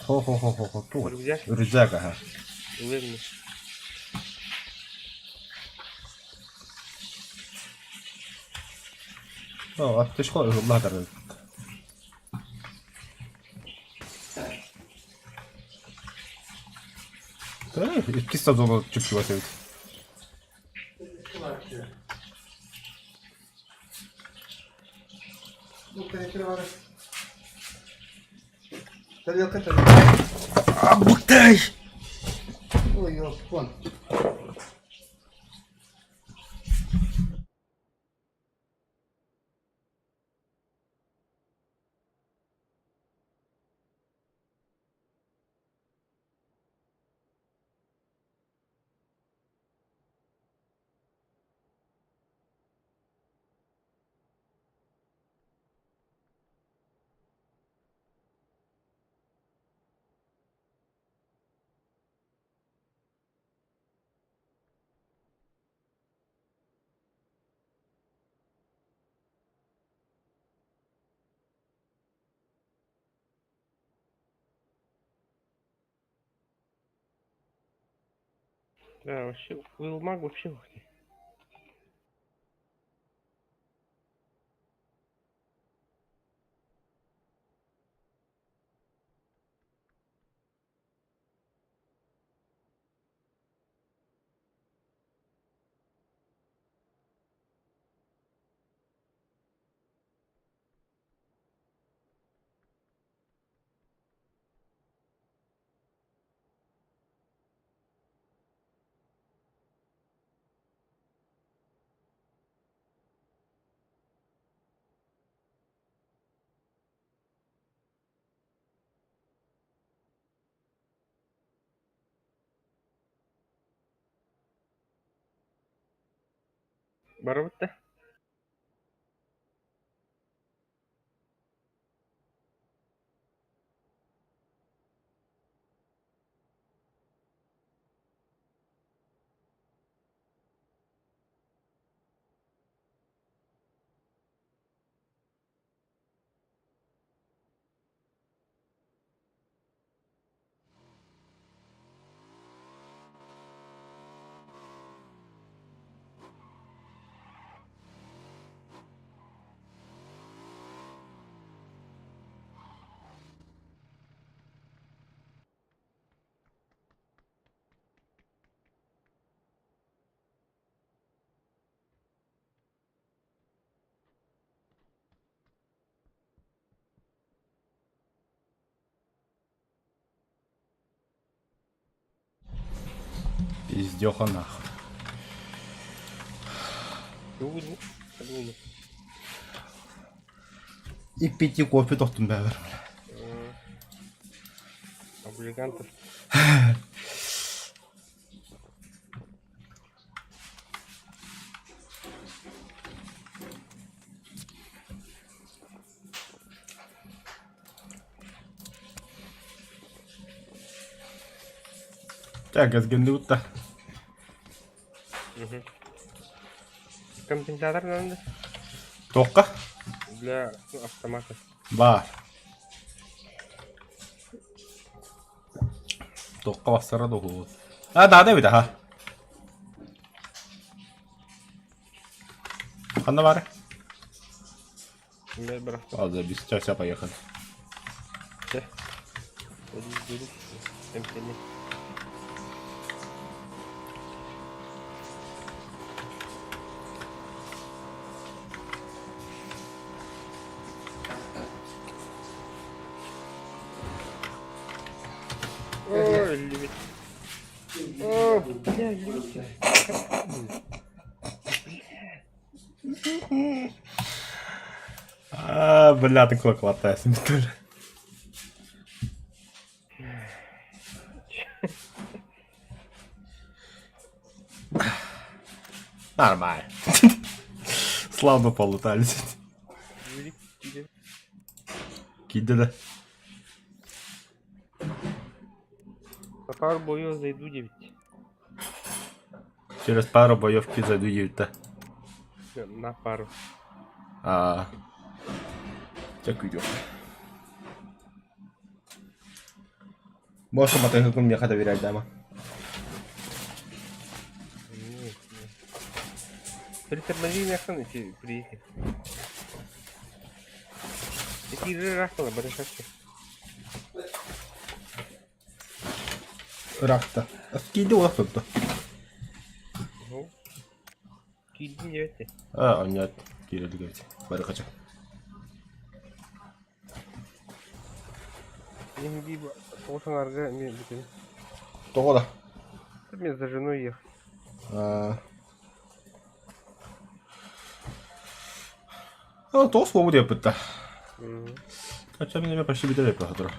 хо-хо-хо-хо туох? Рюкзак? Рюкзак аха. Ылыам О, аптечка ылла Иккис сезону чупчугас эбит. Абытай! Да, вообще, Уилмаг вообще ух ты. Барбыт да? Пиздёха нахуй. Иппити кофе тохтум бэбэр. Облигантов. Так, газгынныбыт да. Компенсатор надо Туохха? для автомата. Баар. Туохха барсара да уһугу. А, наада эбит аха. Ханна баар? Ладно, без тебя поехали. Ой, любит. О, бля, любит. А, бля, ты клаклатайся, тоже. Нормально. Славно полутались. Киди да. На пару боев зайду 9. Через пару боев зайду 9 На пару. А. Чэ күүтүөх. Больше матыһыкым миэхэ доверяй дама. Нет, нет. Притормози мягко эти приехали. Эти же рахтала, барышашки. Ыраахта. Киирди ула сотто. Ну, киирдим диэбэт А, нет, киирэлигэбит. Бары хача. Мин тоҕус аҥаарга эмиэ бүтэн. Тоҕо да? Мне за женой ехать. А, тоҕус буолбут диэппит да. Ача мин эмиэ почти бүтэр эбиппин сотору.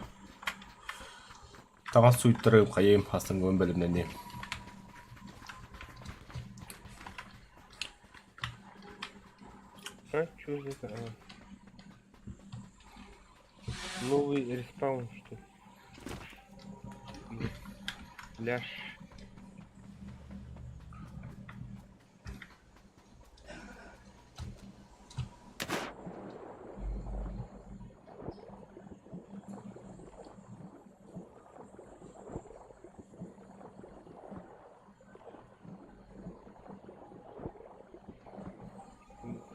Таҥас сууйтарыым, хайыым, астынгыбын бэлэмнэниэм. А, чё за это? А. Новый респаун, что ли? Пляж.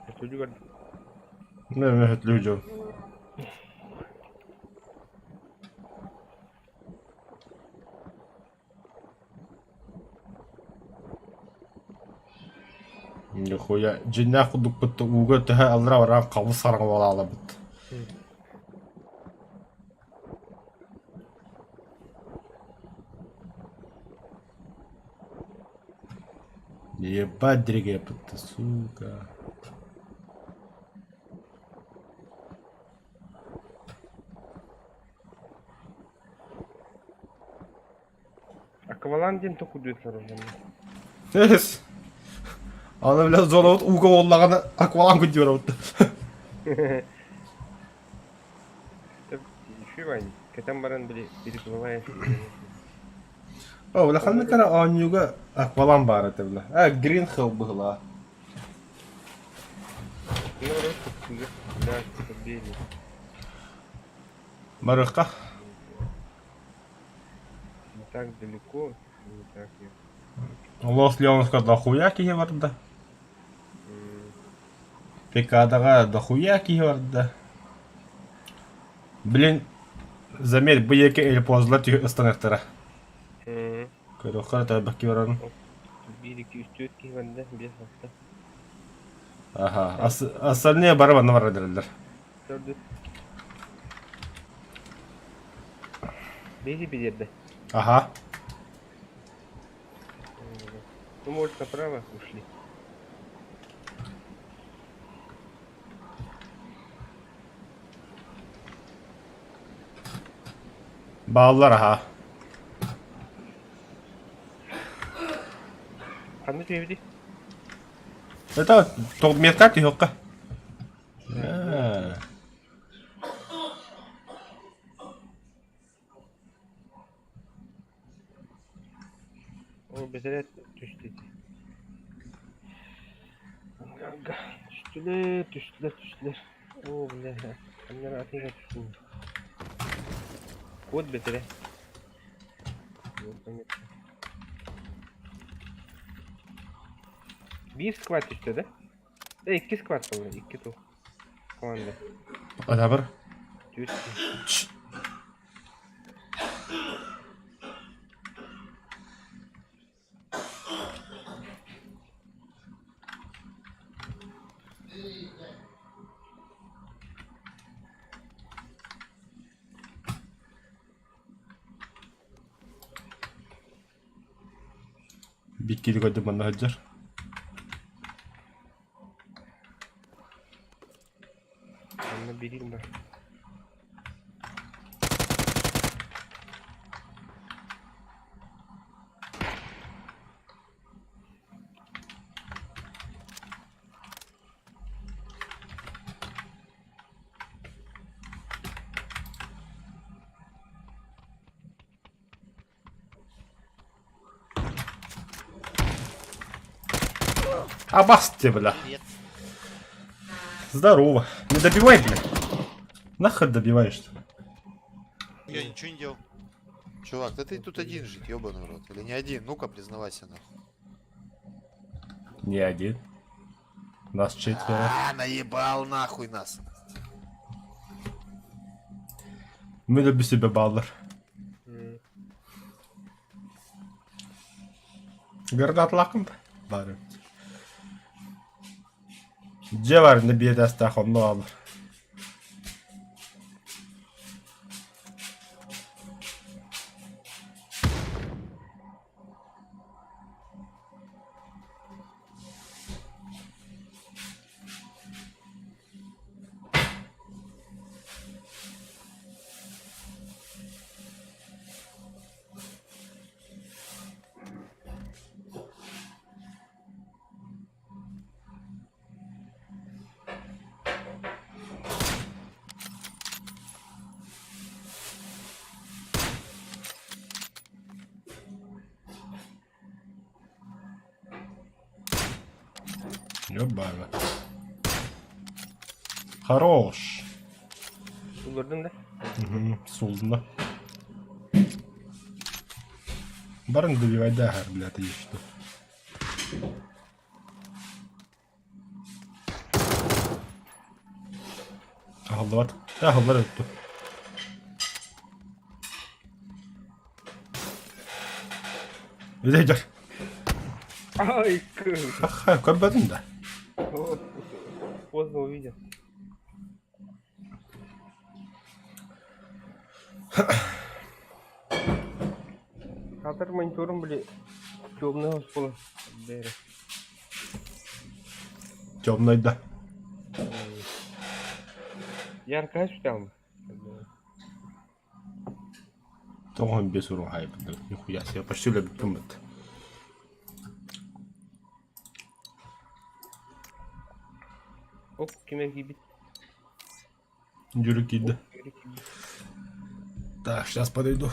Өтөлүгэр Мөһөтлүү Нихуя, дьиҥнээх курдукпут ууга төһө аллара баран хабыс хараҥа буолаалабыт. Ебать дрегепыт, сука. Аквалан диэн токуйдуй сороллонно. Эс. Аны бля зонабыт ууга буоллаҕына аквалан күндүөр Еще Вань, кэтэн баран били переплываешь. О, бля ханнык эрэ оонньууга аквалан баар этэ бля. А, Green Hell быһылаа. Ну, просто да, побили. Барыахха. Не так далеко, не так я. Лос Леоновка дохуя киһи барда. Пикадаҕа дохуя киһи барда. Блин, заметь, бу екі эльпозлар түһү ыстаныахтара. Көрүөххэ элбэх киһи барарын. Биир, икки, үс, түөрт киһи барда, биэс, алта. Аха, остальные бары манна барар дэрэллэр. Төрдүс. Биэси биэрдэ. Аха. Ну, может, направо ушли. Бааллар аха. Ханна түһэбитий? Это метка түһүөххэ. Аа. Ол бэтэрээт түстэ ити. Ангарга түстүлэр, түстүлэр, түстүлэр. Оо, бля, аннара атыыга түстүм. Код бэтэрэ. Биир сквад түстэ да? Да икки сквад буолла, икки тыл. Команда. Атабыр. Түөрт. Биир киһи манна сылдьар. Онно бириим бар. Абасте, бля. Привет. Здорово. Не добивай, бля. Нахер добиваешь-то? Я ничего не делал. Чувак, да ты тут один жить, ёбаный в рот. Или не один, ну-ка признавайся нахуй. Не один. Нас четверо. А, наебал нахуй нас. Мы любим себя баллар. М. Гранат лакым да. Бары. Дьэ барны биэтэстээх онно бааллар. Ёбана. Хорош. Буллардым да? Угу, сулна. Баран добивай дагар, бля, ты что. Аһыллыбат. Аһыллар өттө. Үлэйдэр. Ай, кыр. Ха, көрбөтүм да. О, поздно увидел. Хатыр монитором, били, темный пола. Бәрі. Темный да. Яркая там. Тоҕон бес урун хайбыт. Нихуя себе, почти любим это. Оп, киме кийбит. Дюрик киирдэ. Так, сейчас подойду.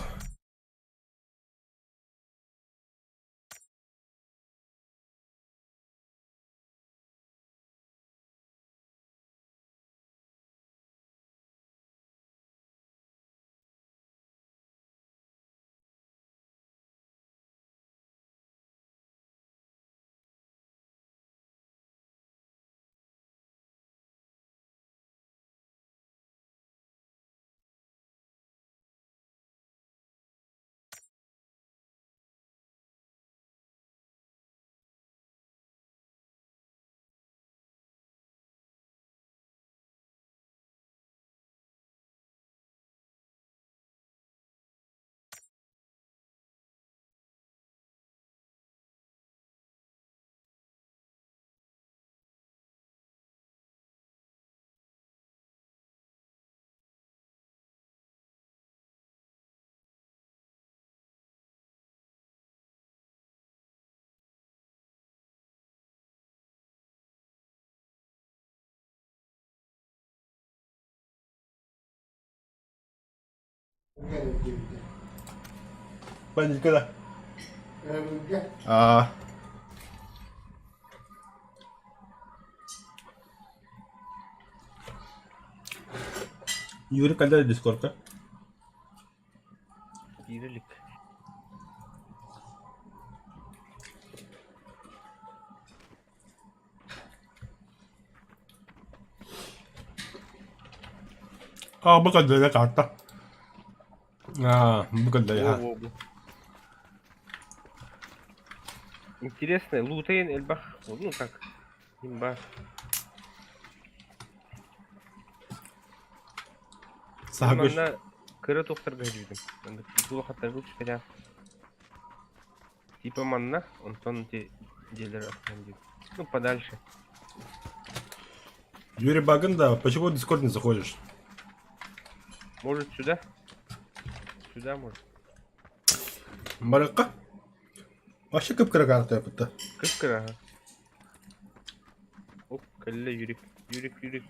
Паника да. А. Юрий когда дискордка? Киирэ илик. А, бу кэллэ карта. А, бу кэллэ Во, во, во. Интересно, лутейн элбэх, ну так, имба. Саһагыш. Манна кыра туохтарга сылдьыбытым. Маннык улахаттарга түспэтэх. Типа манна, онтон ити дьиэлэр аттынан диэн. Ну, подальше. Юрий Баган, да, почему в Дискорд не заходишь? Может, сюда? Сюда, может. Барыкка? Вообще кып-кыра карта yapıttı. Кып-кыра, ага. Оп, кэллэ Юрик. Юрик, Юрик.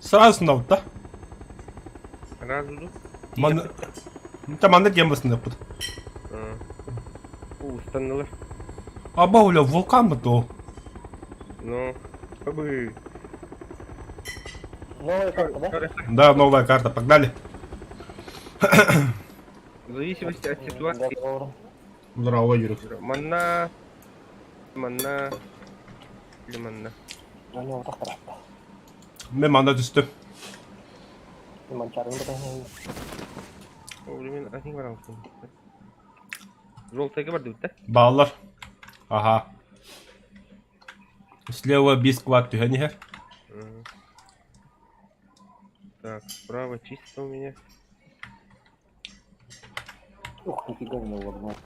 Сразу да? Сразу ду? Манна... Та манна диэн басында Устаннылар. Аба уля вулкан бу Ну, побы. Новая карта, да? Да, новая карта, погнали. В зависимости от ситуации. Здорово, Юрик. Манна, манна, или манна. Мен манна түстүм. О, мен один барам. Желтая бар дейт да? Бааллар. Ага. Слева бискват түһэн иһэр. Так, справа чисто у меня. Ух, нифига не лагнул.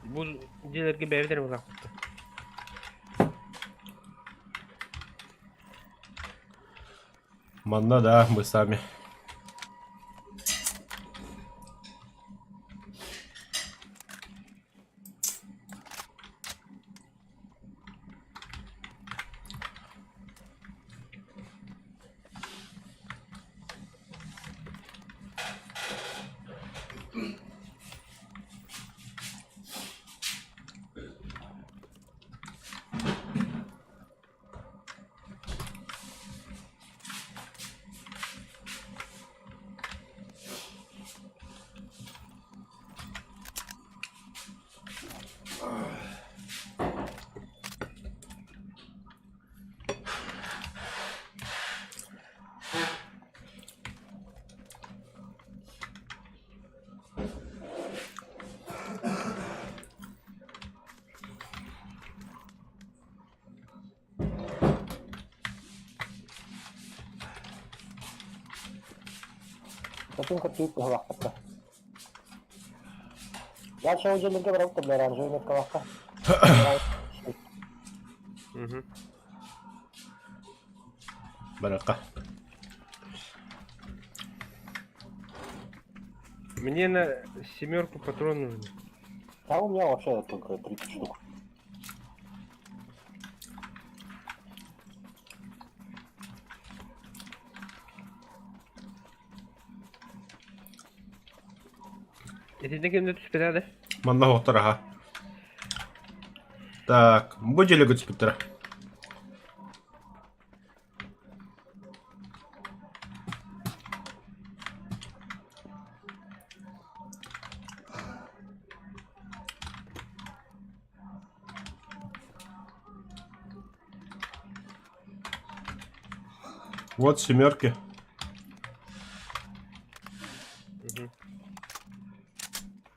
Бу дьиэлэргэ бэйэбит эрэ булаахпыт. Манна, да, мы сами. Таким картинку быһалаахпыта. Дальше ол дьиэлэргэ барабыт да оранжевый меткалаахха. Угу. Баракка. Мне на семерку патрон нужен. А у меня вообще только 30 штук. Итиннэ кэмнэ түспэтэ да? Манна оһохтор аха. Так, бу дьиэлэргэ түспүттэрэ. Вот семерки. Угу.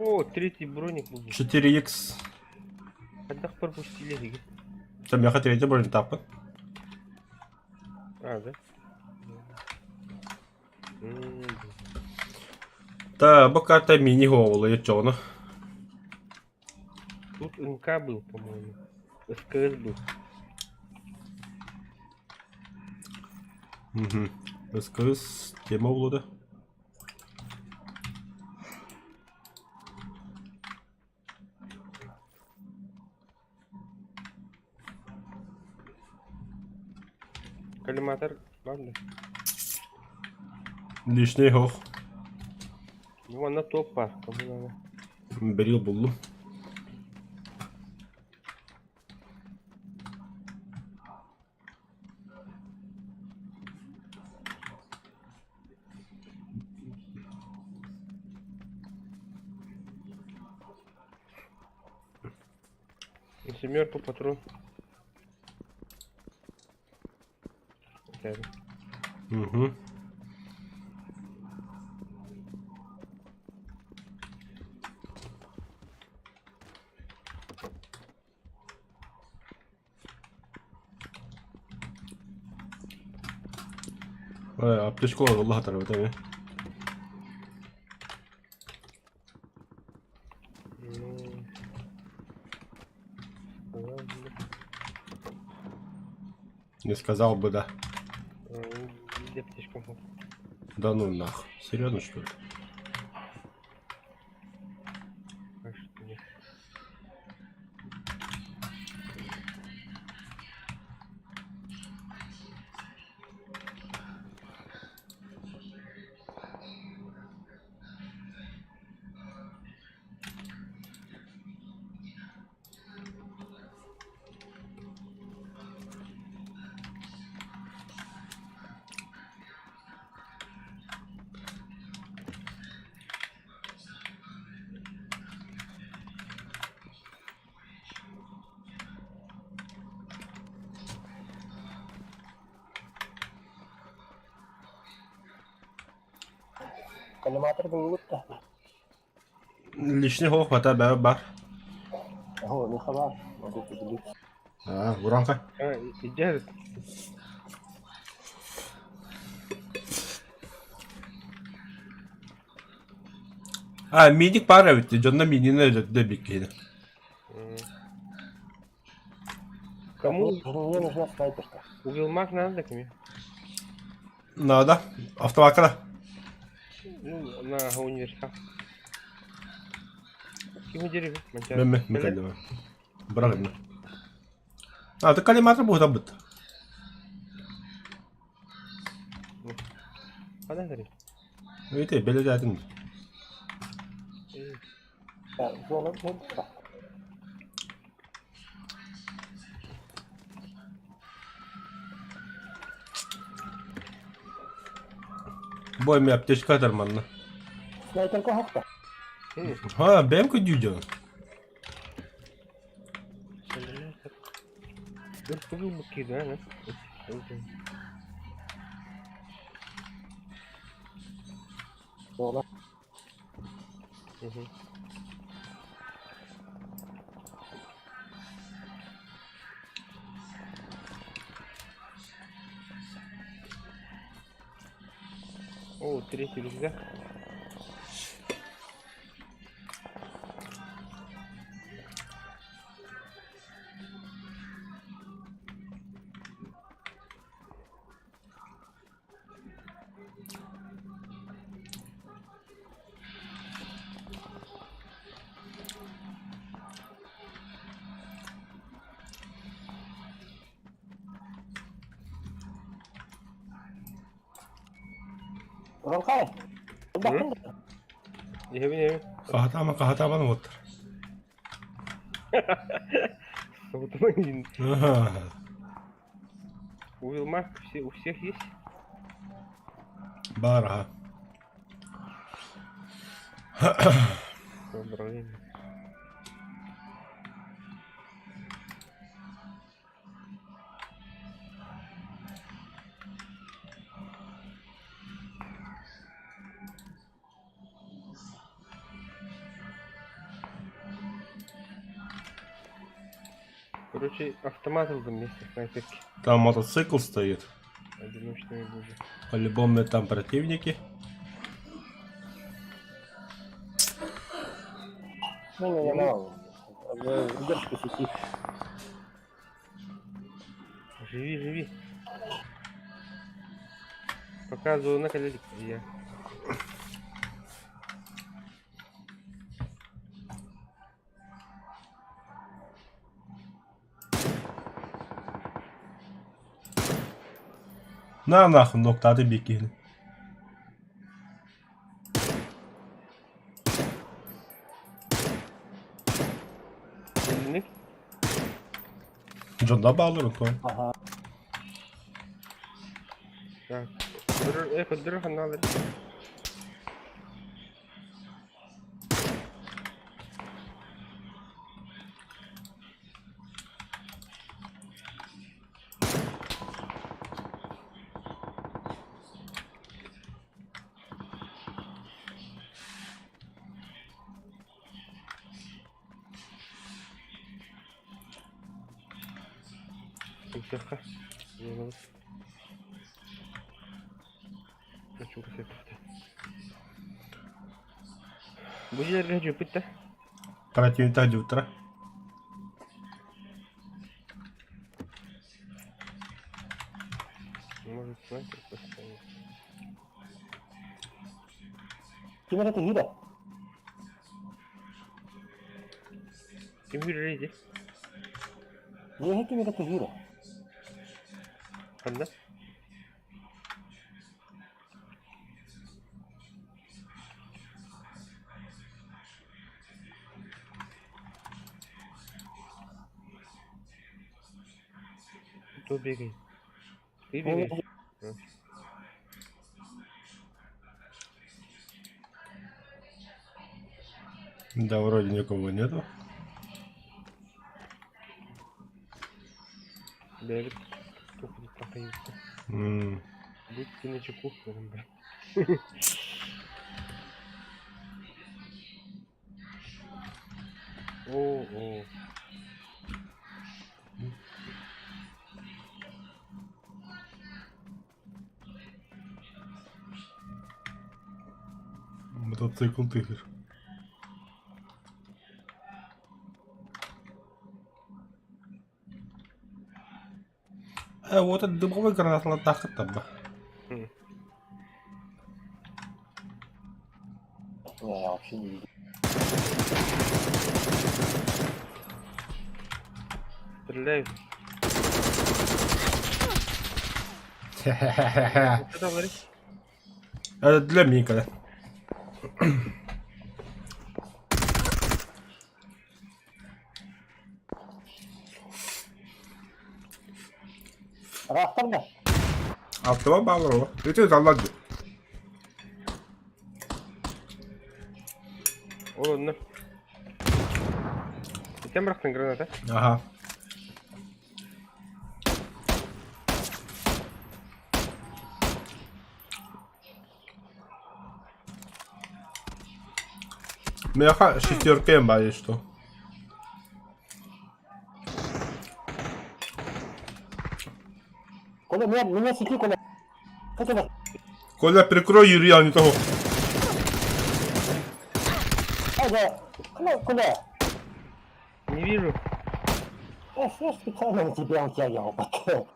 О, третий броник был. 4х. Хайдах пропустили? Там я третий броник таппын. А, да? М, Та, бу карта мини хоолы чону. Тут НК был, по-моему. СКС был. Угу. СКС тема буолуо. Коллиматор баар да? Лишний суох. Ну, манна топ баар. Кому надо? Берил буллум. На семерку патрон. Хотя бы. Угу. Аптечка Аллах тарабыта. Ну... Сказал бы. Не сказал бы, да. Где аптечка? Да ну нах. Серьезно, что ли? А что нет? Коллиматор буллубут да. Лишний суох хвата баар бар. О, не хабар. Могу поделиться. А, уранка. А, иди. А, миник баар эбит. Дьонно минини өлөрдө биккиһини. Кому? Мне нужна снайперка. Уилмак надо к мне? Надо. Автомакка. Ну, на универсал. Ким деревья? Мemme, мекаллема. Браҕынна. А, ты коллиматор будет быт. Подожди. Видите, беледәдим. Да, зона ну, да. Бой ми аптечка дарманна. Снайперка хокта. Ха, бэм көдүүдө. Зона. О, третий рюкзак. Уранкай. М? Не, Кахатама, кахатама вот. не. Ага. Уилмак все, у всех есть? Бар, ага. Поздравления. Короче, автомат в вместо снайперки. Там мотоцикл стоит. Одиночные будет. По-любому там противники. Не, не, не, на. Удержка сети. Живи, живи. Пока зона кэлэ илик я. На нахуй ноктааты биир киһини. Инник. Дьонно бааллар онтон. Ага. Так. Көрөр, көрдөрөр ханнаалар. Үсэххэ. Бу дьиэлэргэ дьүппүт да? Противник дьуттара. Может, снайпер поставить. Ким эрэ түһүүрэ? Ким үүрэрий дии? Дьиэһэ ким эрэ түһүүрэ? Ханна? Кто бегает? Ты бегаешь? Да, вроде никого нету. Бэйэбит туох М, Будьте начеку, бля. О, о. Мотоцикл тыхер. Вот это дымовой гранаталар таба. Не, я вообще не видел. Стреляют. Это Что там, Ларис? для Мика, да. Растар да? Алтыма баалар Ити заллад. Ол онно. Итэн бырахтын граната. Ага. Меха шестерка имба, что. Коля, меня, меня секи, Коля. Что тебя? Коля, прикрой Юрия, а не того. А, да. Коля, Коля. Не вижу. Я, я специально на тебя утягивал, потом.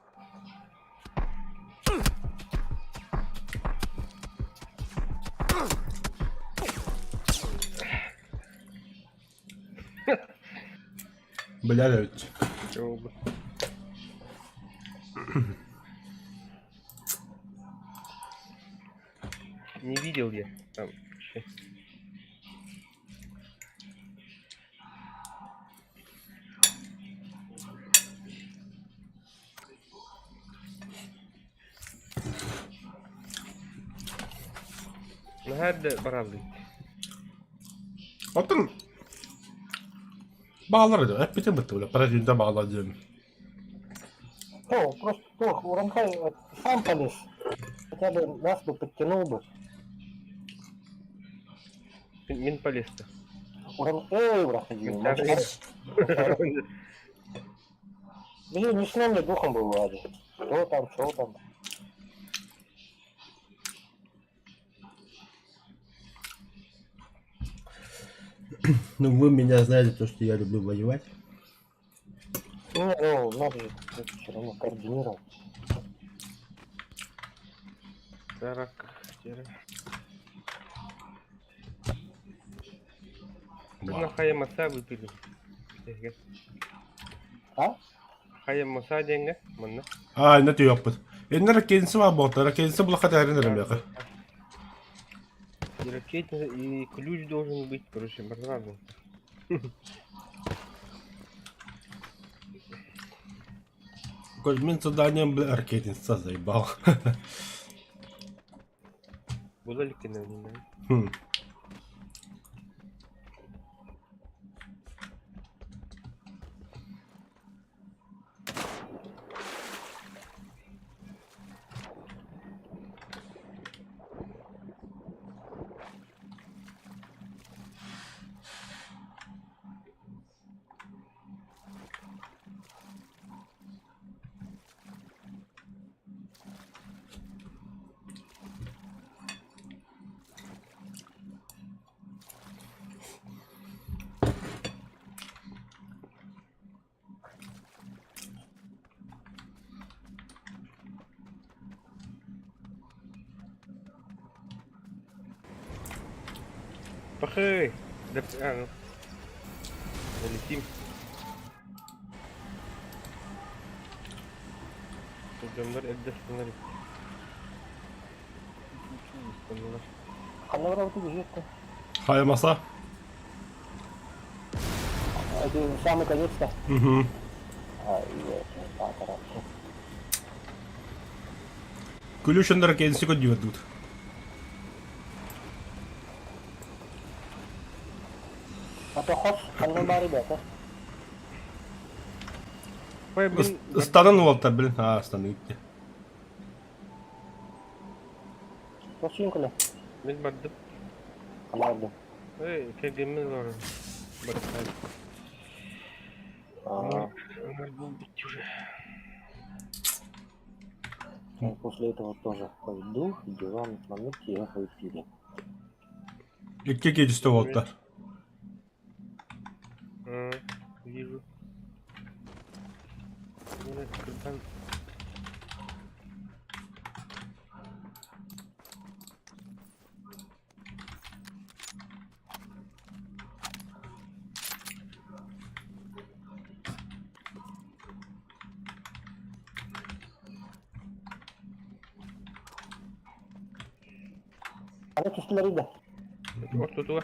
Бля, ведь. Чего бы. Не видел я там вообще. Наһаа эрдэ бараллыы. Оттон баалар да, эппитин бытты бля, парадинда баалар диэн. О, просто, ох, Уранхай сам полез. Хотя бы нас бы подтянул бы. Мин полез-то. Уран... Эй, Урахади, Мин Блин, не с нами духом был, Владик. Кто там, что там. Ну вы меня знаете, то, что я люблю воевать. Не, ну, надо же все равно координировать. Тарак. Вау. Хайа маса выпили. А? Хайа маса деньги. Манна. А, инна түйөппүт. Инна ракетница бар буолта. Ракетница булаха тәрин эрэмиэхэ. И ракетница, и ключ должен быть, короче, бардаван. Мин заданием, бля, ракетница заебал. Было ли кино, не знаю. Хм. Пахай! Да, а, ну. Залетим. Адамдар эрдэ станар. Станалар. Ханна барабыт бюджетка. Хайа маса. Это самый конец-то. Угу. А, и, а, хорошо. Ключ на ракетница көдүөрдүт. А то хос, ханна бар ребята. Пай, блин, Ыстанан уолта, блин. А, ыстаны үтте. Тосуйын Мин бардым. Ханна барды. Эй, кергенмин бар. Барсай. А, Аңар был бит уже. я после этого тоже пойду, диван на я выпили. Икки кечисте уолтар. А, вижу. Мына кырдан. Ана түстілер еді. Ортотуга.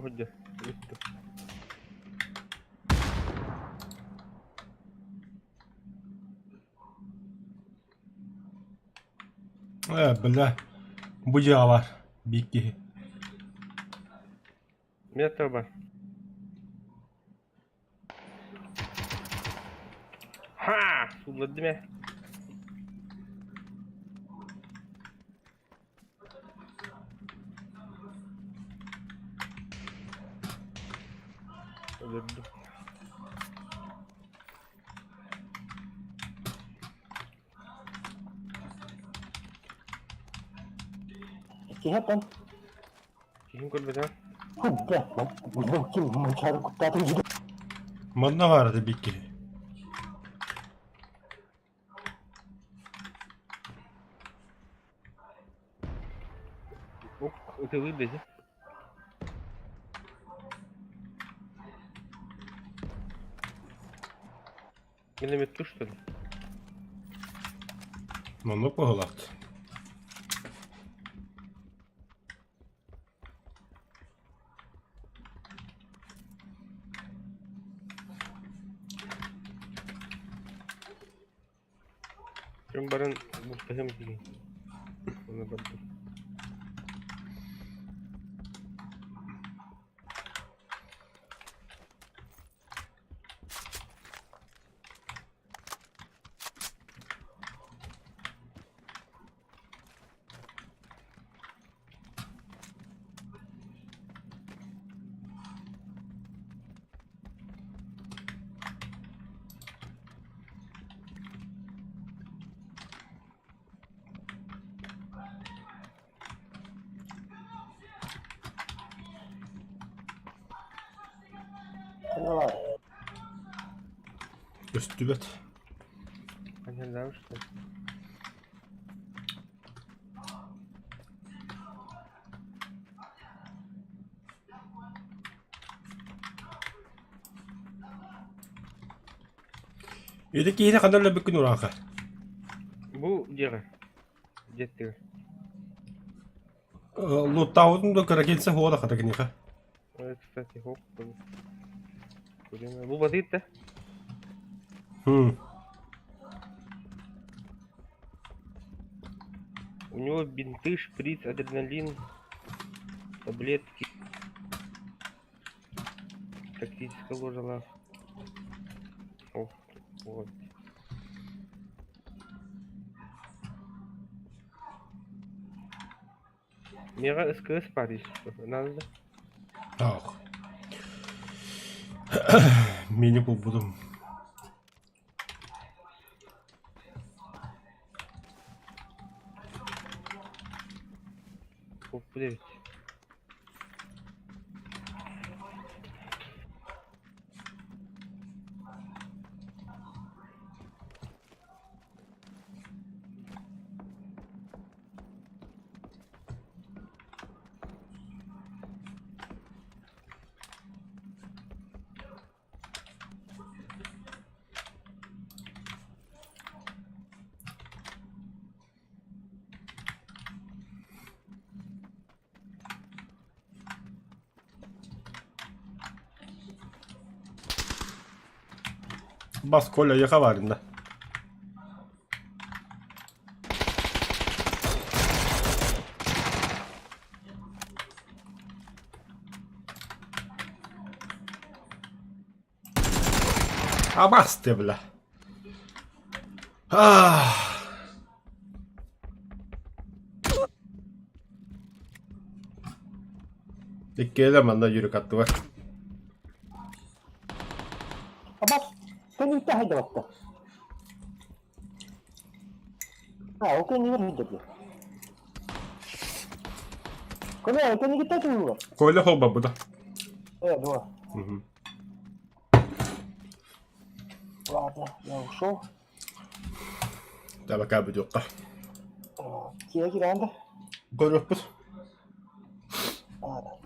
Оһдө. Бүттү. Э, бля. Бу бар. Бикки. Мен таба. Ха! Сулладым э. Өлөрдүм. Киһәттен. Киһин көрбөтө. Худда, бұл ким мунчары куттатын жиги. Манна барды бикки. Ок, ытылы деди. Миномет ту, что ли? Манна коһулаат. Ким барын бултаһым деген. Оны бардым. Ханна баар? Көстүбэт. Анньаллаабыт что ли? Ити киһини ханна өлөрбүккүн урааха? Бу дьиэҕэ. Дьиэттигэр. Луттаабытым да кыра кэлсэ хуода хата киниэхэ. Кстати, хоп. Бу батыйт да? У него бинты, шприц, адреналин, таблетки. Тактическая ложа. Ох, вот. Миэхэ СКС баар надо да? Таах. Мини булбутум. Булбут эбит. Бас Коля яха баарында. Абас ты, бля. Ах. Иккиэлэ манна юрик аттыгар. Абас, кэнниттэн сылдьыбатта. А, ол кэннигэр сылдьар диye. Коля, кэннигиттэн сылдьар. Коля холбаппыта. Э, дуо. Мгм. Ладно, я ушел. Табака бүтүөххэ. Киһи киирэн да. Көрүөхпүт. Ладно.